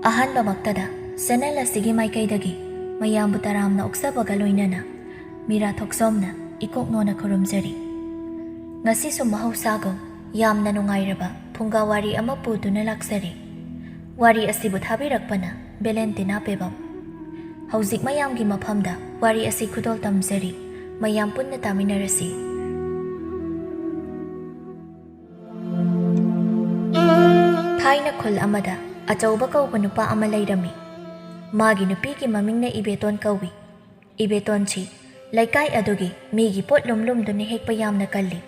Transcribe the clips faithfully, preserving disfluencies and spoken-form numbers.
ꯑꯍꯥꯟꯕꯃꯛꯇꯗ channel ꯑꯁꯤꯒꯤ ꯃꯥꯏꯀꯩꯗꯒꯤ ꯃꯌꯥꯝꯕꯨ ꯇꯔꯥꯝꯅ ꯑꯣꯛꯆꯕꯒ ꯂꯣꯏꯅꯅ ꯃꯤꯔꯥ ꯊꯣꯛꯆꯣꯝꯅ ꯏꯀꯣꯛ ꯅꯣꯟꯅ ꯈꯨꯔꯨꯝꯖꯔꯤ꯫ ꯉꯁꯤꯁꯨ ꯃꯍꯧꯁꯥꯒꯨꯝ ꯌꯥꯝꯅ ꯅꯨꯡꯉꯥꯏꯔꯕ ꯐꯨꯡꯒꯥ ꯋꯥꯔꯤ ꯑꯃ ꯄꯨꯗꯨꯅ ꯂꯥꯛꯆꯔꯤ꯫ ꯋꯥꯔꯤ ꯑꯁꯤꯕꯨ ꯊꯥꯕꯤꯔꯛꯄꯅ ꯚꯦꯂꯦꯟꯇꯤꯅꯥ ꯄꯦꯕꯝ꯫ ꯍꯧꯖꯤꯛ ꯃꯌꯥꯝꯒꯤ ꯃꯐꯝꯗ ꯋꯥꯔꯤ ꯑꯁꯤ ꯈꯨꯗꯣꯜ ꯇꯝꯖꯔꯤ꯫ ꯃꯌꯥꯝ ꯄꯨꯟꯅ ꯇꯥꯃꯤꯟꯅꯔꯁꯤ꯫ ꯊꯥꯏꯅ ꯈꯨꯜ ꯑꯃꯗ ꯑꯆꯧꯕ ꯀꯧꯕ ꯅꯨꯄꯥ ꯑꯃ ꯂꯩꯔꯝꯃꯤ꯫ ꯃꯥꯒꯤ ꯅꯨꯄꯤꯒꯤ ꯃꯃꯤꯡꯅ ꯏꯕꯦꯇꯣꯟ ꯀꯧꯏ꯫ ꯏꯕꯦꯇꯣꯟꯁꯤ ꯂꯩꯀꯥꯏ ꯑꯗꯨꯒꯤ ꯃꯤꯒꯤ ꯄꯣꯠ ꯂꯨꯝ ꯂꯨꯝꯗꯨꯅ ꯍꯦꯛꯄ ꯌꯥꯝꯅ ꯀꯜꯂꯤ꯫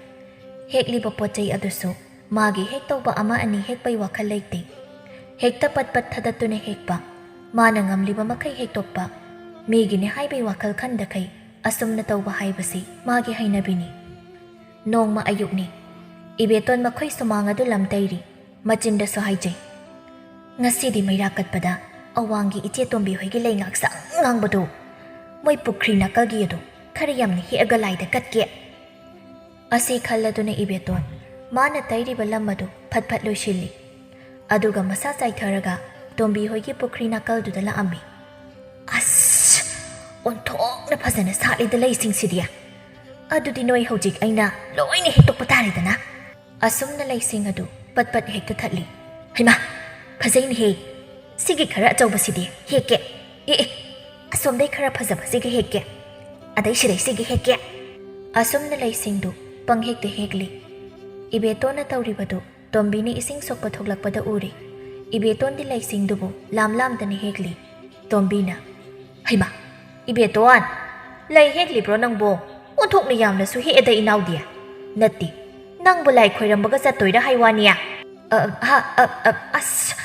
ꯍꯦꯛꯂꯤꯕ ꯄꯣꯠ ꯆꯩ ꯑꯗꯨꯁꯨ ꯃꯥꯒꯤ ꯍꯦꯛꯇꯧꯕ ꯑꯃ ꯑꯅꯤ ꯍꯦꯛꯄꯩ ꯋꯥꯈꯜ ꯂꯩꯇꯦ꯫ ꯍꯦꯛꯇ ꯄꯠ ꯄꯠ ꯊꯗꯠꯇꯨꯅ ꯍꯦꯛꯄ, ꯃꯥꯅ ꯉꯝꯂꯤꯕ ꯃꯈꯩ ꯍꯦꯛꯇꯣꯛꯄ, ꯃꯤꯒꯤꯅꯦ ꯍꯥꯏꯕꯩ ꯋꯥꯈꯜ ꯈꯟꯗꯈꯩ ꯑꯁꯨꯝꯅ ꯇꯧꯕ ꯍꯥꯏꯕꯁꯤ ꯃꯥꯒꯤ ꯍꯩꯅꯕꯤꯅꯤ꯫ ꯅꯣꯡꯃ ꯑꯌꯨꯛꯅꯤ꯫ ꯏꯕꯦꯇꯣꯟ ꯃꯈꯣꯏ ꯁꯨꯃꯥꯡ ꯑꯗꯨ ꯂꯝ ꯇꯩꯔꯤ꯫ ꯃꯆꯤꯟꯗꯁꯨ ꯍꯥꯏꯖꯩ, "ꯉꯁꯤꯗꯤ ꯃꯩꯔꯥ ꯀꯠꯄꯗ ꯑꯋꯥꯡꯒꯤ ꯏꯆꯦ ꯇꯣꯝꯕꯤ ꯍꯣꯏꯒꯤ ꯂꯩ ꯉꯥꯛꯁꯪ ꯉꯥꯡꯕꯗꯨ, ꯃꯣꯏ ꯄꯨꯈ꯭ꯔꯤ ꯅꯥꯀꯜꯒꯤ ꯑꯗꯨ ꯈꯔ ꯌꯥꯝꯅ ꯍꯦꯛꯑꯒ ꯂꯥꯏꯗ ꯀꯠꯀꯦ"꯫ ꯑꯁꯤ ꯈꯜꯂꯗꯨꯅ ꯏꯕꯦꯇꯣꯟ ꯃꯥꯅ ꯇꯩꯔꯤꯕ ꯂꯝ ꯑꯗꯨ ꯐꯠ ꯐꯠ ꯂꯣꯏꯁꯤꯜꯂꯤ꯫ ꯑꯗꯨꯒ ꯃꯁꯥ ꯆꯥꯏꯊꯔꯒ ꯇꯣꯝꯕꯤ ꯍꯣꯏꯒꯤ ꯄꯨꯈ꯭ꯔꯤ ꯅꯥꯀꯜꯗꯨꯗ ꯂꯥꯛꯑꯝꯃꯤ꯫ "ꯑꯁ! ꯑꯣꯟꯊꯣꯛꯅ ꯐꯖꯅ ꯁꯥꯠꯂꯤꯗ ꯂꯩꯁꯤꯡꯁꯤꯗꯤ꯫ ꯑꯗꯨꯗꯤ ꯅꯣꯏ ꯍꯧꯖꯤꯛ ꯑꯩꯅ ꯂꯣꯏꯅ ꯍꯦꯛꯇꯣꯛꯄ ꯇꯥꯔꯦꯗꯅ"꯫ ꯑꯁꯨꯝꯅ ꯂꯩꯁꯤꯡ ꯑꯗꯨ ꯄꯠ ꯄꯠ ꯍꯦꯛꯇ ꯊꯠꯂꯤ꯫ "ꯍꯩꯃꯥ! ꯐꯖꯩꯅꯦꯍꯦ! ꯁꯤꯒꯤ ꯈꯔ ꯑꯆꯧꯕꯁꯤꯗꯤ ꯍꯦꯛꯀꯦ꯫ ꯑꯦ, ꯑꯦ! ꯑꯁꯣꯝꯗꯩ ꯈꯔ ꯐꯖꯕꯁꯤꯒ ꯍꯦꯛꯀꯦ꯫ ꯑꯗꯩ ꯁꯤꯗꯩꯁꯤꯒ ꯍꯦꯛꯀꯦ"꯫ ꯑꯁꯨꯝꯅ ꯂꯩꯁꯤꯡꯗꯨ ꯄꯪꯍꯦꯛꯇ ꯍꯦꯛꯂꯤ꯫ ꯏꯕꯦꯇꯣꯟꯅ ꯇꯧꯔꯤꯕꯗꯨ ꯇꯣꯝꯕꯤꯅ ꯏꯁꯤꯡ ꯁꯣꯛꯄ ꯊꯣꯛꯂꯛꯄꯗ ꯎꯔꯦ꯫ ꯏꯕꯦꯇꯣꯟꯗꯤ ꯂꯩꯁꯤꯡꯗꯨꯕꯨ ꯂꯥꯝ ꯂꯥꯝꯗꯅ ꯍꯦꯛꯂꯤ꯫ ꯇꯣꯝꯕꯤꯅ, "ꯍꯩꯃꯥ! ꯏꯕꯦꯇꯣꯟ! ꯂꯩ ꯍꯦꯛꯂꯤꯕ꯭ꯔꯣ ꯅꯪꯕꯣ? ꯑꯣꯟꯊꯣꯛꯅ ꯌꯥꯝꯅꯁꯨ ꯍꯦꯛꯑꯦꯗ ꯏꯅꯥꯎꯗꯤ꯫ ꯅꯠꯇꯦ, ꯅꯪꯕꯨ ꯂꯥꯏ ꯈꯣꯏꯔꯝꯕꯒ ꯆꯠꯇꯣꯏꯔꯥ ꯍꯥꯏ ꯋꯥꯅꯤ"꯫ "ꯑ, ꯍꯥ, ꯑ, ꯑ, ꯑꯁ!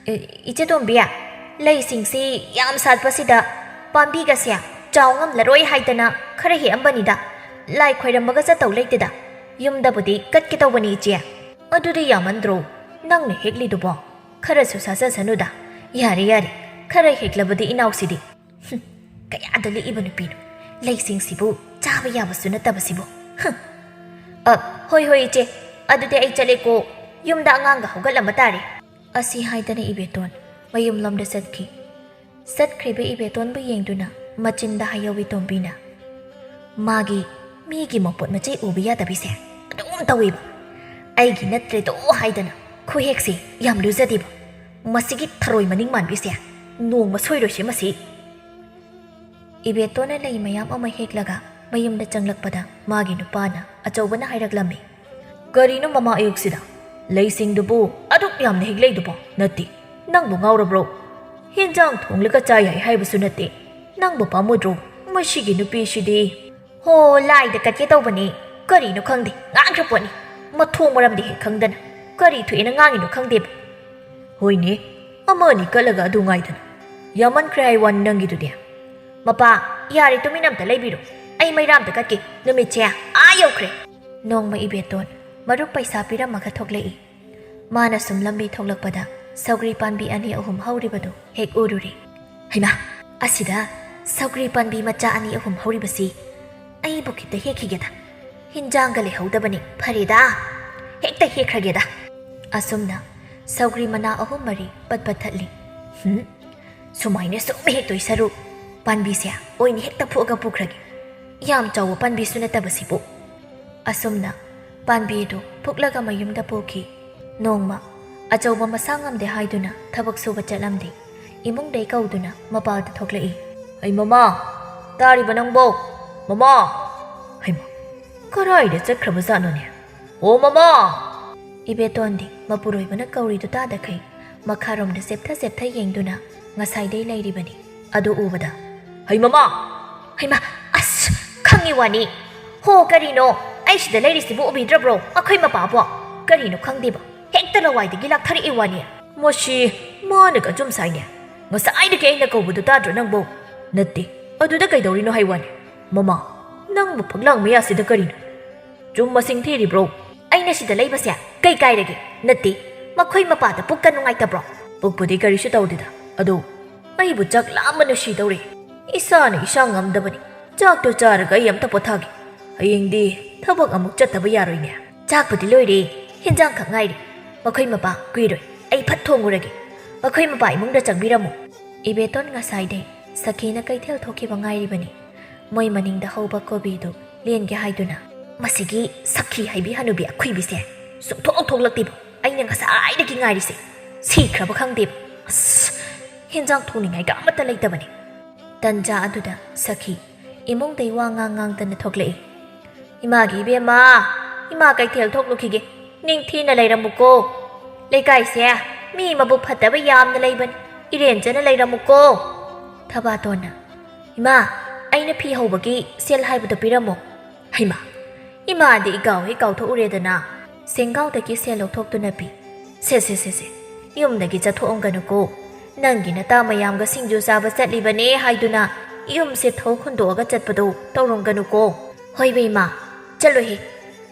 ꯑꯦ, ꯏꯆꯦ ꯇꯣꯝꯕꯤ, ꯂꯩꯁꯤꯡꯁꯤ ꯌꯥꯝ ꯁꯥꯠꯄꯁꯤꯗ ꯄꯥꯝꯕꯤꯒꯁꯦ ꯆꯥꯎ ꯉꯝꯂꯔꯣꯏ ꯍꯥꯏꯗꯅ ꯈꯔ ꯍꯦꯛꯑꯝꯕꯅꯤꯗ꯫ ꯂꯥꯏ ꯈꯣꯏꯔꯝꯕꯒ ꯆꯠꯇꯧ ꯂꯩꯇꯦꯗ꯫ ꯌꯨꯝꯗꯕꯨꯗꯤ ꯀꯠꯀꯦ ꯇꯧꯕꯅꯤ ꯏꯆꯦ"꯫ "ꯑꯗꯨꯗꯤ ꯌꯥꯝꯃꯟꯗ꯭ꯔꯣ ꯅꯪꯅ ꯍꯦꯛꯂꯤꯗꯨꯕꯣ? ꯈꯔꯁꯨ ꯁꯥꯖꯁꯅꯨꯗ꯫ ꯌꯥꯔꯦ, ꯌꯥꯔꯦ, ꯈꯔ ꯍꯦꯛꯂꯕꯗꯤ ꯏꯅꯥꯎꯁꯤꯗꯤ"꯫ ꯍꯨꯝ, ꯀꯌꯥꯗ ꯂꯤꯛꯏꯕ ꯅꯨꯄꯤꯅꯣ! ꯂꯩꯁꯤꯡꯁꯤꯕꯨ ꯆꯥꯕ ꯌꯥꯕꯁꯨ ꯅꯠꯇꯕꯁꯤꯕꯨ꯫ ꯍꯨꯝ꯫ "ꯑ, ꯍꯣꯏ, ꯍꯣꯏ, ꯏꯆꯦ, ꯑꯗꯨꯗꯤ ꯑꯩ ꯆꯠꯂꯦꯀꯣ꯫ ꯌꯨꯝꯗ ꯑꯉꯥꯡꯒ ꯍꯧꯒꯠꯂꯝꯕ ꯇꯥꯔꯦ"꯫ ꯑꯁꯤ ꯍꯥꯏꯗꯅ ꯏꯕꯦꯇꯣꯟ ꯃꯌꯨꯝꯂꯣꯝꯗ ꯆꯠꯈꯤ꯫ ꯆꯠꯈ꯭ꯔꯤꯕ ꯏꯕꯦꯇꯣꯟꯕꯨ ꯌꯦꯡꯗꯨꯅ ꯃꯆꯤꯟꯗ ꯍꯥꯏꯍꯧꯏ ꯇꯣꯝꯕꯤꯅ, "ꯃꯥꯒꯤ ꯃꯤꯒꯤ ꯃꯄꯣꯠ ꯃꯆꯩ ꯎꯕ ꯌꯥꯗꯕꯤꯁꯦ ꯑꯗꯨꯝ ꯇꯧꯏꯕ꯫ ꯑꯩꯒꯤ ꯅꯠꯇ꯭ꯔꯦꯗꯣ ꯍꯥꯏꯗꯅ ꯈꯨꯍꯦꯛꯁꯦ ꯌꯥꯝ ꯂꯨꯖꯗꯦꯕ꯫ ꯃꯁꯤꯒꯤ ꯊꯔꯣꯏ ꯃꯅꯤꯡ ꯃꯥꯟꯕꯤꯁꯦ ꯅꯣꯡꯃ ꯁꯣꯏꯔꯣꯏꯁꯦ ꯃꯁꯤ꯫" ꯏꯕꯦꯇꯣꯟꯅ ꯂꯩ ꯃꯌꯥꯝ ꯑꯃ ꯍꯦꯛꯂꯒ ꯃꯌꯨꯝꯗ ꯆꯪꯂꯛꯄꯗ ꯃꯥꯒꯤ ꯅꯨꯄꯥꯅ ꯑꯆꯧꯕꯅ ꯍꯥꯏꯔꯛꯂꯝꯃꯤ, "ꯀꯔꯤꯅꯣ ꯃꯃꯥ ꯑꯌꯨꯛꯁꯤꯗ ꯂꯩꯁꯤꯡꯗꯨꯕꯨ ꯑꯗꯨꯛ ꯌꯥꯝꯅ ꯍꯦꯛꯂꯛꯏꯗꯨꯕꯣ? ꯅꯠꯇꯦ, ꯅꯪꯕꯨ ꯉꯥꯎꯔꯕ꯭ꯔꯣ? ꯍꯦꯟꯖꯥꯡ ꯊꯣꯡꯂꯒ ꯆꯥ ꯌꯥꯏ ꯍꯥꯏꯕꯁꯨ ꯅꯠꯇꯦ꯫ ꯅꯪꯕꯨ ꯄꯥꯝꯃꯨꯗ꯭ꯔꯣ? ꯃꯁꯤꯒꯤ ꯅꯨꯄꯤꯁꯤꯗꯤ꯫" "ꯍꯣ, ꯂꯥꯏꯗ ꯀꯠꯀꯦ ꯇꯧꯕꯅꯤ꯫ ꯀꯔꯤꯅꯣ ꯈꯪꯗꯦ, ꯉꯥꯡꯈ꯭ꯔ ꯄꯣꯠꯅꯤ꯫ ꯃꯊꯣꯡ ꯃꯔꯝꯗꯤ ꯍꯦꯛ ꯈꯪꯗꯅ ꯀꯔꯤ ꯊꯣꯛꯑꯦꯅ ꯉꯥꯡꯉꯤꯅꯣ ꯈꯪꯗꯦꯕ꯫" "ꯍꯣꯏꯅꯦ, ꯑꯃ ꯑꯅꯤ ꯀꯠꯂꯒ ꯑꯗꯨ ꯉꯥꯏꯗꯅ꯫ ꯌꯥꯝꯃꯟꯈ꯭ꯔꯦ ꯍꯥꯏ ꯋꯥꯅꯤ ꯅꯪꯒꯤꯗꯨꯗꯤ꯫" "ꯃꯄꯥ, ꯌꯥꯔꯦ, ꯇꯨꯃꯤꯟ ꯑꯝꯇ ꯂꯩꯕꯤꯔꯣ꯫ ꯑꯩ ꯃꯩꯔꯥ ꯑꯝꯇ ꯀꯠꯀꯦ꯫ ꯅꯨꯃꯤꯠꯁꯦ ꯑꯥ ꯌꯧꯈ꯭ꯔꯦ꯫" ꯅꯣꯡꯃ ꯏꯕꯦꯇꯣꯟ ꯃꯔꯨꯞ ꯄꯩꯁꯥ ꯄꯤꯔꯝꯃꯒ ꯊꯣꯛꯂꯛꯏ꯫ ꯃꯥꯅ ꯁꯨꯝ ꯂꯝꯕꯤ ꯊꯣꯛꯂꯛꯄꯗ ꯁꯧꯒ꯭ꯔꯤ ꯄꯥꯝꯕꯤ ꯑꯅꯤ ꯑꯍꯨꯝ ꯍꯧꯔꯤꯕꯗꯨ ꯍꯦꯛ ꯎꯔꯨꯔꯦ꯫ "ꯍꯩꯃꯥ, ꯑꯁꯤꯗ ꯁꯧꯒ꯭ꯔꯤ ꯄꯥꯝꯕꯤ ꯃꯆꯥ ꯑꯅꯤ ꯑꯍꯨꯝ ꯍꯧꯔꯤꯕꯁꯤ ꯑꯩꯕꯨ ꯈꯤꯇ ꯍꯦꯛꯈꯤꯒꯦꯗ꯫ ꯍꯤꯟꯖꯥꯡꯒ ꯂꯩꯍꯧꯗꯕꯅꯤ, ꯐꯔꯦꯗ, ꯍꯦꯛꯇ ꯍꯦꯛꯈ꯭ꯔꯒꯦꯗ꯫" ꯑꯁꯨꯝꯅ ꯁꯧꯒ꯭ꯔꯤ ꯃꯅꯥ ꯑꯍꯨꯝ ꯃꯔꯤ ꯄꯠ ꯄꯠ ꯊꯠꯂꯤ꯫ "ꯍꯨꯝ, ꯁꯨꯃꯥꯏꯅ ꯁꯨꯝ ꯍꯦꯛꯇꯣꯏ ꯁꯔꯨꯛ ꯄꯥꯝꯕꯤꯁꯦ ꯑꯣꯏꯅ ꯍꯦꯛꯇ ꯐꯨꯛꯑꯒ ꯄꯨꯈ꯭ꯔꯒꯦ꯫ ꯌꯥꯝ ꯆꯥꯎꯕ ꯄꯥꯝꯕꯤꯁꯨ ꯅꯠꯇꯕꯁꯤꯕꯨ꯫" ꯑꯁꯨꯝꯅ ꯄꯥꯝꯕꯤ ꯑꯗꯨ ꯐꯨꯛꯂꯒ ꯃꯌꯨꯝꯗ ꯄꯨꯈꯤ꯫ ꯅꯣꯡꯃ ꯑꯆꯧꯕ ꯃꯁꯥ ꯉꯝꯗꯦ ꯍꯥꯏꯗꯨꯅ ꯊꯕꯛ ꯁꯨꯕ ꯆꯠꯂꯝꯗꯦ꯫ ꯏꯃꯨꯡꯗꯩ ꯀꯧꯗꯨꯅ ꯃꯄꯥꯜꯗ ꯊꯣꯛꯂꯛꯏ꯫ "ꯍꯩ ꯃꯃꯥ, ꯇꯥꯔꯤꯕ ꯅꯪꯕꯣ? ꯃꯃꯥ!" "ꯍꯩꯃꯥ, ꯀꯔꯥꯏꯗ ꯆꯠꯈ꯭ꯔꯕꯖꯥꯠꯅꯣꯅꯦ? ꯑꯣ ꯃꯃꯥ!" ꯏꯕꯦꯇꯣꯟꯗꯤ ꯃꯄꯨꯔꯣꯏꯕꯅ ꯀꯧꯔꯤꯗꯨ ꯇꯥꯗꯈꯩ ꯃꯈꯥꯔꯣꯝꯗ ꯆꯦꯞꯊ ꯆꯦꯞꯊ ꯌꯦꯡꯗꯨꯅ ꯉꯁꯥꯏꯗꯩ ꯂꯩꯔꯤꯕꯅꯤ꯫ ꯑꯗꯨ ꯎꯕꯗ, "ꯍꯩ ꯃꯃꯥ!" "ꯍꯩꯃꯥ, ꯑꯁ, ꯈꯪꯉꯤ ꯋꯥꯅꯤ꯫ ꯍꯣ, ꯀꯔꯤꯅꯣ? ꯑꯩ ꯁꯤꯗ ꯂꯩꯔꯤꯁꯤꯕꯨ ꯎꯕꯤꯗ꯭ꯔꯕ꯭ꯔꯣ? ꯑꯩꯈꯣꯏ ꯃꯄꯥꯕꯣ? ꯀꯔꯤꯅꯣ ꯈꯪꯗꯦꯕ, ꯍꯦꯛꯇ ꯂꯋꯥꯏꯗꯒꯤ ꯂꯥꯛꯊꯔꯛꯏ ꯋꯥꯅꯤ꯫" "ꯃꯁꯤ ꯃꯥꯅ ꯀꯆꯨꯝ ꯁꯥꯏꯅꯦ꯫ ꯉꯁꯥꯏꯗꯒꯤ ꯑꯩꯅ ꯀꯧꯕꯗꯨ ꯇꯥꯗ꯭ꯔꯣ ꯅꯪꯕꯣ?" "ꯅꯠꯇꯦ, ꯑꯗꯨꯗ ꯀꯩꯗꯧꯔꯤꯅꯣ ꯍꯥꯏ ꯋꯥꯅꯤ꯫ ꯃꯃꯥ, ꯅꯪꯕꯨ ꯐꯛꯂꯥꯡ ꯃꯌꯥꯁꯤꯗ ꯀꯔꯤꯅꯣ? ꯆꯨꯝ ꯃꯁꯤꯡ ꯊꯤꯔꯤꯕ꯭ꯔꯣ?" "ꯑꯩꯅ ꯁꯤꯗ ꯂꯩꯕꯁꯦ ꯀꯩ ꯀꯥꯏꯔꯒꯦ? ꯅꯠꯇꯦ, ꯃꯈꯣꯏ ꯃꯄꯥꯗ ꯄꯨꯛꯀ ꯅꯨꯡꯉꯥꯏꯇꯕ꯭ꯔꯣ?" "ꯄꯨꯛꯄꯨꯗꯤ ꯀꯔꯤꯁꯨ ꯇꯧꯗꯦꯗ, ꯑꯗꯣ ꯑꯩꯕꯨ ꯆꯥꯛ ꯂꯥꯝꯕꯅ ꯁꯤꯗꯧꯔꯦ꯫ ꯏꯁꯥꯅ ꯏꯁꯥ ꯉꯝꯗꯕꯅꯤ, ꯆꯥꯛꯇꯣ ꯆꯥꯔꯒ ꯑꯩ ꯑꯝꯇ ꯄꯣꯊꯥꯒꯦ꯫ ꯍꯌꯦꯡꯗꯤ ꯊꯕꯛ ꯑꯃꯨꯛ ꯆꯠꯇꯕ ꯌꯥꯔꯣꯏꯅꯦ꯫" "ꯆꯥꯛꯄꯨꯗꯤ ꯂꯣꯏꯔꯦ, ꯍꯦꯟꯖꯥꯡ ꯈꯛ ꯉꯥꯏꯔꯦ꯫ ꯃꯈꯣꯏ ꯃꯄꯥ ꯀꯨꯏꯔꯣꯏ, ꯑꯩ ꯐꯠ ꯊꯣꯡꯉꯨꯔꯒꯦ꯫ "ꯃꯈꯣꯏ ꯃꯄꯥ ꯏꯃꯨꯡꯗ ꯆꯪꯕꯤꯔꯝꯃꯨ꯫" ꯏꯕꯦꯇꯣꯟ ꯉꯁꯥꯏꯗꯩ ꯁꯈꯤꯅ ꯀꯩꯊꯦꯜ ꯊꯣꯛꯈꯤꯕ ꯉꯥꯏꯔꯤꯕꯅꯤ꯫ ꯃꯣꯏ ꯃꯅꯤꯡꯗ ꯍꯧꯕ ꯀꯣꯕꯤꯗꯨ ꯂꯦꯟꯒꯦ ꯍꯥꯏꯗꯨꯅ, "ꯃꯁꯤꯒꯤ ꯁꯈꯤ ꯍꯥꯏꯕꯤ ꯍꯅꯨꯕꯤ ꯑꯈꯨꯏꯕꯤꯁꯦ ꯁꯨꯡꯊꯣꯛ ꯊꯣꯛꯂꯛꯇꯦꯕ꯫ ꯑꯩꯅ ꯉꯁꯥꯏꯗꯒꯤ ꯉꯥꯏꯔꯤꯁꯦ꯫ ꯁꯤꯈ꯭ꯔꯕ ꯈꯪꯗꯦꯕ꯫ ꯑꯁ, ꯍꯦꯟꯖꯥꯡ ꯊꯣꯡꯅꯤꯡꯉꯥꯏꯒ ꯑꯃꯠꯇ ꯂꯩꯇꯕꯅꯦ꯫" ꯇꯟꯖꯥ ꯑꯗꯨꯗ ꯁꯈꯤ ꯏꯃꯨꯡꯗꯩ ꯋꯥ ꯉꯥꯡ ꯉꯥꯡꯗꯅ ꯊꯣꯛꯂꯛꯏ꯫ "ꯏꯃꯥꯒꯤ ꯏꯕꯦꯝꯃ, ꯏꯃꯥ ꯀꯩꯊꯦꯜ ꯊꯣꯛꯂꯨꯈꯤꯒꯦ꯫ ꯅꯤꯡꯊꯤꯅ ꯂꯩꯔꯝꯃꯨꯀꯣ꯫ ꯂꯩꯀꯥꯏꯁꯦ ꯃꯤ ꯃꯕꯨꯛ ꯐꯠꯇꯕ ꯌꯥꯝꯅ ꯂꯩꯕꯅꯤ꯫ ꯏꯔꯦꯟꯖꯅ ꯂꯩꯔꯝꯃꯨꯀꯣ꯫" ꯊꯕꯥꯇꯣꯟꯅ, "ꯏꯃꯥ, ꯑꯩꯅ ꯐꯤ ꯍꯧꯕꯒꯤ ꯁꯦꯜ ꯍꯥꯏꯕꯗꯣ ꯄꯤꯔꯝꯃꯣ꯫" ꯍꯩꯃꯥ, ꯏꯃꯥꯗꯤ ꯏꯀꯥꯎ ꯍꯦꯛ ꯀꯥꯎꯊꯣꯛꯎꯔꯦꯗꯅ꯫ ꯁꯦꯡꯒꯥꯎꯗꯒꯤ ꯁꯦꯜ ꯂꯧꯊꯣꯛꯇꯨꯅ ꯄꯤ꯫ "ꯁꯦ, ꯁꯦ, ꯁꯦ, ꯁꯦ, ꯌꯨꯝꯗꯒꯤ ꯆꯠꯊꯣꯛꯑꯝꯒꯅꯨꯀꯣ꯫ ꯅꯪꯒꯤ ꯅꯇꯥ ꯃꯌꯥꯝꯒ ꯁꯤꯡꯖꯨ ꯆꯥꯕ ꯆꯠꯂꯤꯕꯅꯦ ꯍꯥꯏꯗꯨꯅ ꯌꯨꯝꯁꯦ ꯊꯣꯛ ꯍꯨꯟꯗꯣꯛꯑꯒ ꯆꯠꯄꯗꯣ ꯇꯧꯔꯝꯒꯅꯨꯀꯣ꯫" "ꯍꯣꯏꯕ ꯏꯃꯥ, ꯆꯠꯂꯣꯏꯍꯦ,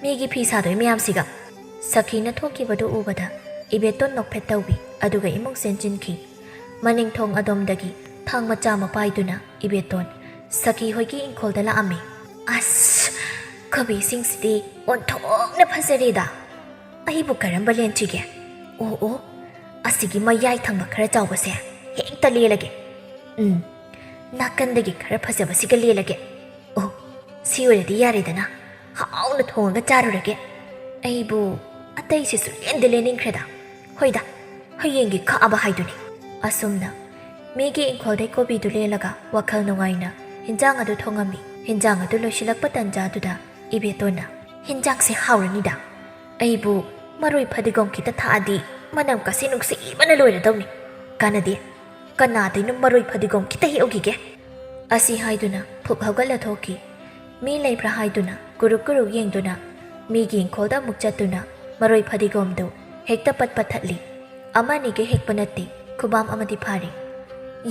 ꯃꯤꯒꯤ ꯐꯤ ꯁꯥꯗꯣꯏ ꯃꯌꯥꯝꯁꯤꯒ꯫" ꯁꯈꯤꯅ ꯊꯣꯛꯈꯤꯕꯗꯨ ꯎꯕꯗ ꯏꯕꯦꯇꯣꯟ ꯅꯣꯛꯐꯦꯠ ꯇꯧꯏ, ꯑꯗꯨꯒ ꯏꯃꯨꯡ ꯆꯦꯟꯁꯤꯟꯈꯤ꯫ ꯃꯅꯤꯡ ꯊꯣꯡ ꯑꯗꯣꯝꯗꯒꯤ ꯊꯥꯡ ꯃꯆꯥ ꯑꯃ ꯄꯥꯏꯗꯨꯅ ꯏꯕꯦꯇꯣꯟ ꯁꯈꯤ ꯍꯣꯏꯒꯤ ꯏꯪꯈꯣꯜꯗ ꯂꯥꯛꯑꯝꯃꯤ꯫ "ꯑꯁ, ꯀꯣꯕꯤꯁꯤꯡꯁꯤꯗꯤ ꯑꯣꯟꯊꯣꯛꯅ ꯐꯖꯔꯦꯗ꯫ ꯑꯩꯕꯨ ꯀꯔꯝꯕ ꯂꯦꯟꯁꯤꯒꯦ? ꯑꯣ, ꯑꯣ, ꯑꯁꯤꯒꯤ ꯃꯌꯥꯏ ꯊꯪꯕ ꯈꯔ ꯆꯥꯎꯕꯁꯦ ꯍꯦꯛꯇ ꯂꯦꯜꯂꯒꯦ꯫ ꯎꯝ, ꯅꯥꯀꯟꯗꯒꯤ ꯈꯔ ꯐꯖꯕꯁꯤꯒ ꯂꯦꯜꯂꯒꯦ꯫ ꯑꯣ, ꯁꯤ ꯑꯣꯏꯔꯗꯤ ꯌꯥꯔꯦꯗꯅ꯫ ꯍꯥꯎꯅ ꯊꯣꯡꯉꯒ ꯆꯥꯔꯨꯔꯒꯦ꯫ ꯑꯩꯕꯨ ꯑꯇꯩꯁꯤꯁꯨ ꯂꯦꯟꯗꯤ ꯂꯦꯟꯅꯤꯡꯈ꯭ꯔꯦꯗ꯫ ꯍꯣꯏꯗ, ꯍꯌꯦꯡꯒꯤ ꯈꯥꯛꯑꯕ ꯍꯥꯏꯗꯨꯅꯤ꯫" ꯑꯁꯨꯝꯅ ꯃꯤꯒꯤ ꯏꯪꯈꯣꯜꯗꯩ ꯀꯣꯕꯤꯗꯨ ꯂꯦꯜꯂꯒ ꯋꯥꯈꯜ ꯅꯨꯡꯉꯥꯏꯅ ꯍꯤꯟꯖꯥꯡ ꯑꯗꯨ ꯊꯣꯡꯉꯝꯃꯤ꯫ ꯍꯤꯟꯖꯥꯡ ꯑꯗꯨ ꯂꯣꯏꯁꯤꯜꯂꯛꯄ ꯇꯟꯖꯥꯗꯨꯗ ꯏꯕꯦꯇꯣꯟꯅ, "ꯍꯤꯟꯖꯥꯡꯁꯦ ꯍꯥꯎꯔꯅꯤꯗ꯫ ꯑꯩꯕꯨ ꯃꯔꯣꯏ ꯐꯗꯤꯒꯣꯝ ꯈꯤꯇ ꯊꯥꯛꯑꯗꯤ ꯃꯅꯝ ꯀꯥꯁꯦ ꯅꯨꯡꯁꯤꯕꯅ ꯂꯣꯏꯔꯗꯧꯅꯤ꯫ ꯀꯥꯟꯅꯗꯦ, ꯀꯅꯥꯗꯩꯅꯣ ꯃꯔꯣꯏ ꯐꯗꯤꯒꯣꯝ ꯈꯤꯇ ꯍꯦꯛꯎꯈꯤꯒꯦ꯫" ꯑꯁꯤ ꯍꯥꯏꯗꯨꯅ ꯐꯨꯛ ꯍꯧꯒꯠꯂ ꯊꯣꯛꯈꯤ꯫ ꯃꯤ ꯂꯩꯕ꯭ꯔꯥ ꯍꯥꯏꯗꯨꯅ ꯀꯨꯔꯨꯛ ꯀꯨꯔꯨꯛ ꯌꯦꯡꯗꯨꯅ ꯃꯤꯒꯤ ꯏꯪꯈꯣꯜꯗ ꯑꯃꯨꯛ ꯆꯠꯇꯨꯅ ꯃꯔꯣꯏ ꯐꯗꯤꯒꯣꯝꯗꯨ ꯍꯦꯛꯇ ꯄꯠ ꯄꯠ ꯊꯠꯂꯤ꯫ ꯑꯃꯅꯤꯒ ꯍꯦꯛꯄ ꯅꯠꯇꯦ, ꯈꯨꯕꯥꯝ ꯑꯃꯗꯤ ꯐꯥꯔꯦ꯫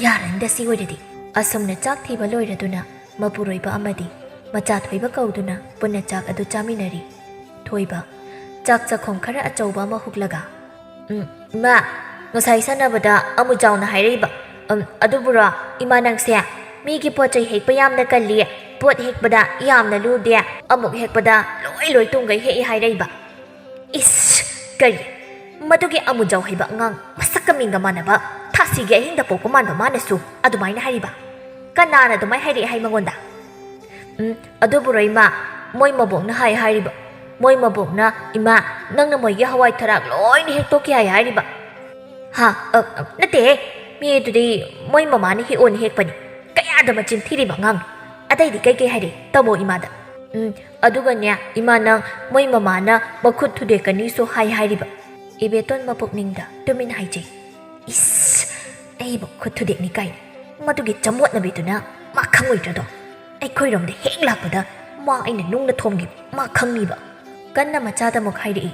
"ꯌꯥꯔꯅꯤꯗ ꯁꯤ ꯑꯣꯏꯔꯗꯤ꯫" ꯑꯁꯨꯝꯅ ꯆꯥꯛ ꯊꯤꯕ ꯂꯣꯏꯔꯗꯨꯅ ꯃꯄꯨꯔꯣꯏꯕ ꯑꯃꯗꯤ ꯃꯆꯥ ꯊꯣꯏꯕ ꯀꯧꯗꯨꯅ ꯄꯨꯟꯅ ꯆꯥꯛ ꯑꯗꯨ ꯆꯥꯃꯤꯟꯅꯔꯤ꯫ ꯊꯣꯏꯕ, ꯆꯥꯛ ꯆꯥꯛꯈꯣꯝ ꯈꯔ ꯑꯆꯧꯕ ꯑꯃ ꯍꯨꯛꯂꯒ, "ꯎꯝ, ꯏꯃꯥ, ꯉꯁꯥꯏ ꯁꯥꯟꯅꯕꯗ ꯑꯃꯨ ꯆꯥꯎꯅ ꯍꯥꯏꯔꯛꯏꯕ, ꯎꯝ, ꯑꯗꯨꯕꯨꯔꯣ, ꯏꯃꯥ ꯅꯪꯁꯦ ꯃꯤꯒꯤ ꯄꯣꯠ ꯆꯩ ꯍꯦꯛꯄ ꯌꯥꯝꯅ ꯀꯜꯂꯤ, ꯄꯣꯠ ꯍꯦꯛꯄꯗ ꯌꯥꯝꯅ ꯂꯨꯗꯦ, ꯑꯃꯨꯛ ꯍꯦꯛꯄꯗ ꯂꯣꯏ ꯂꯣꯏ ꯇꯨꯡꯒꯩ ꯍꯦꯛꯏ ꯍꯥꯏꯔꯛꯏꯕ꯫ ꯏꯁ, ꯀꯔꯤ? ꯃꯗꯨꯒꯤ ꯑꯃꯨꯖꯥꯎ ꯍꯩꯕ ꯑꯉꯥꯡ ꯃꯁꯛꯀ ꯃꯤꯡꯒ ꯃꯥꯟꯅꯕ ꯊꯥꯁꯤꯒꯤ ꯑꯍꯤꯡꯗ ꯄꯣꯛꯄ ꯃꯥꯟꯕ ꯃꯥꯅꯁꯨ ꯑꯗꯨꯃꯥꯏꯅ ꯍꯥꯏꯔꯤꯕ? ꯀꯅꯥꯅ ꯑꯗꯨꯃꯥꯏꯅ ꯍꯥꯏꯔꯛꯑꯦ ꯍꯥꯏ ꯃꯉꯣꯟꯗ? ꯎꯝ, ꯑꯗꯨꯕꯨꯔꯣ ꯏꯃꯥ, ꯃꯣꯏ ꯃꯕꯣꯛꯅ ꯍꯥꯏ ꯍꯥꯏꯔꯤꯕ꯫ ꯃꯣꯏ ꯃꯕꯣꯛꯅ, "ꯏꯃꯥ, ꯅꯪꯅ ꯃꯣꯏꯒꯤ ꯍꯋꯥꯏ ꯊꯔꯥꯛ ꯂꯣꯏꯅ ꯍꯦꯛꯇꯣꯛꯈꯤ" ꯍꯥꯏ ꯍꯥꯏꯔꯤꯕ꯫ ꯍꯥ? ꯑ, ꯑ, ꯅꯠꯇꯦꯍꯦ, ꯃꯤ ꯑꯗꯨꯗꯤ ꯃꯣꯏ ꯃꯃꯥꯅ ꯍꯦꯛꯑꯣꯅ ꯍꯦꯛꯄꯅꯤ꯫ ꯀꯌꯥꯗ ꯃꯆꯤꯟ ꯊꯤꯔꯤꯕ ꯑꯉꯥꯡꯅꯣ꯫ ꯑꯇꯩꯗꯤ ꯀꯩꯀꯩ ꯍꯥꯏꯔꯦ? ꯇꯝꯃꯣ ꯏꯃꯥꯗ꯫ ꯎꯝ, ꯑꯗꯨꯒꯅꯦ, ꯏꯃꯥ, ꯅꯪ ꯃꯣꯏ ꯃꯃꯥꯅ ꯃꯈꯨꯠ ꯊꯨꯗꯦꯛꯀꯅꯤꯁꯨ ꯍꯥꯏ ꯍꯥꯏꯔꯤꯕ꯫ ꯏꯕꯦꯇꯣꯟ ꯃꯄꯨꯛꯅꯤꯡꯗ ꯇꯨꯃꯤꯟ ꯍꯥꯏꯖꯩ, "ꯏꯁ, ꯑꯩꯕꯨ ꯈꯨꯠ ꯊꯨꯗꯦꯛꯅꯤ ꯀꯥꯏꯅ꯫ ꯃꯗꯨꯒꯤ ꯆꯃꯣꯠꯅꯕꯤꯗꯨꯅ ꯃꯥ ꯈꯪꯉꯣꯏꯗ꯭ꯔꯗꯣ? ꯑꯩꯈꯣꯏꯔꯣꯝꯗ ꯍꯦꯛ ꯂꯥꯛꯄꯗ ꯃꯥ ꯑꯩꯅ ꯅꯨꯡꯅ ꯊꯣꯝꯒꯦ ꯃꯥ ꯈꯪꯅꯤꯕ"꯫ ꯀꯟꯅ ꯃꯆꯥꯗ ꯑꯃꯨꯛ ꯍꯥꯏꯔꯛꯏ,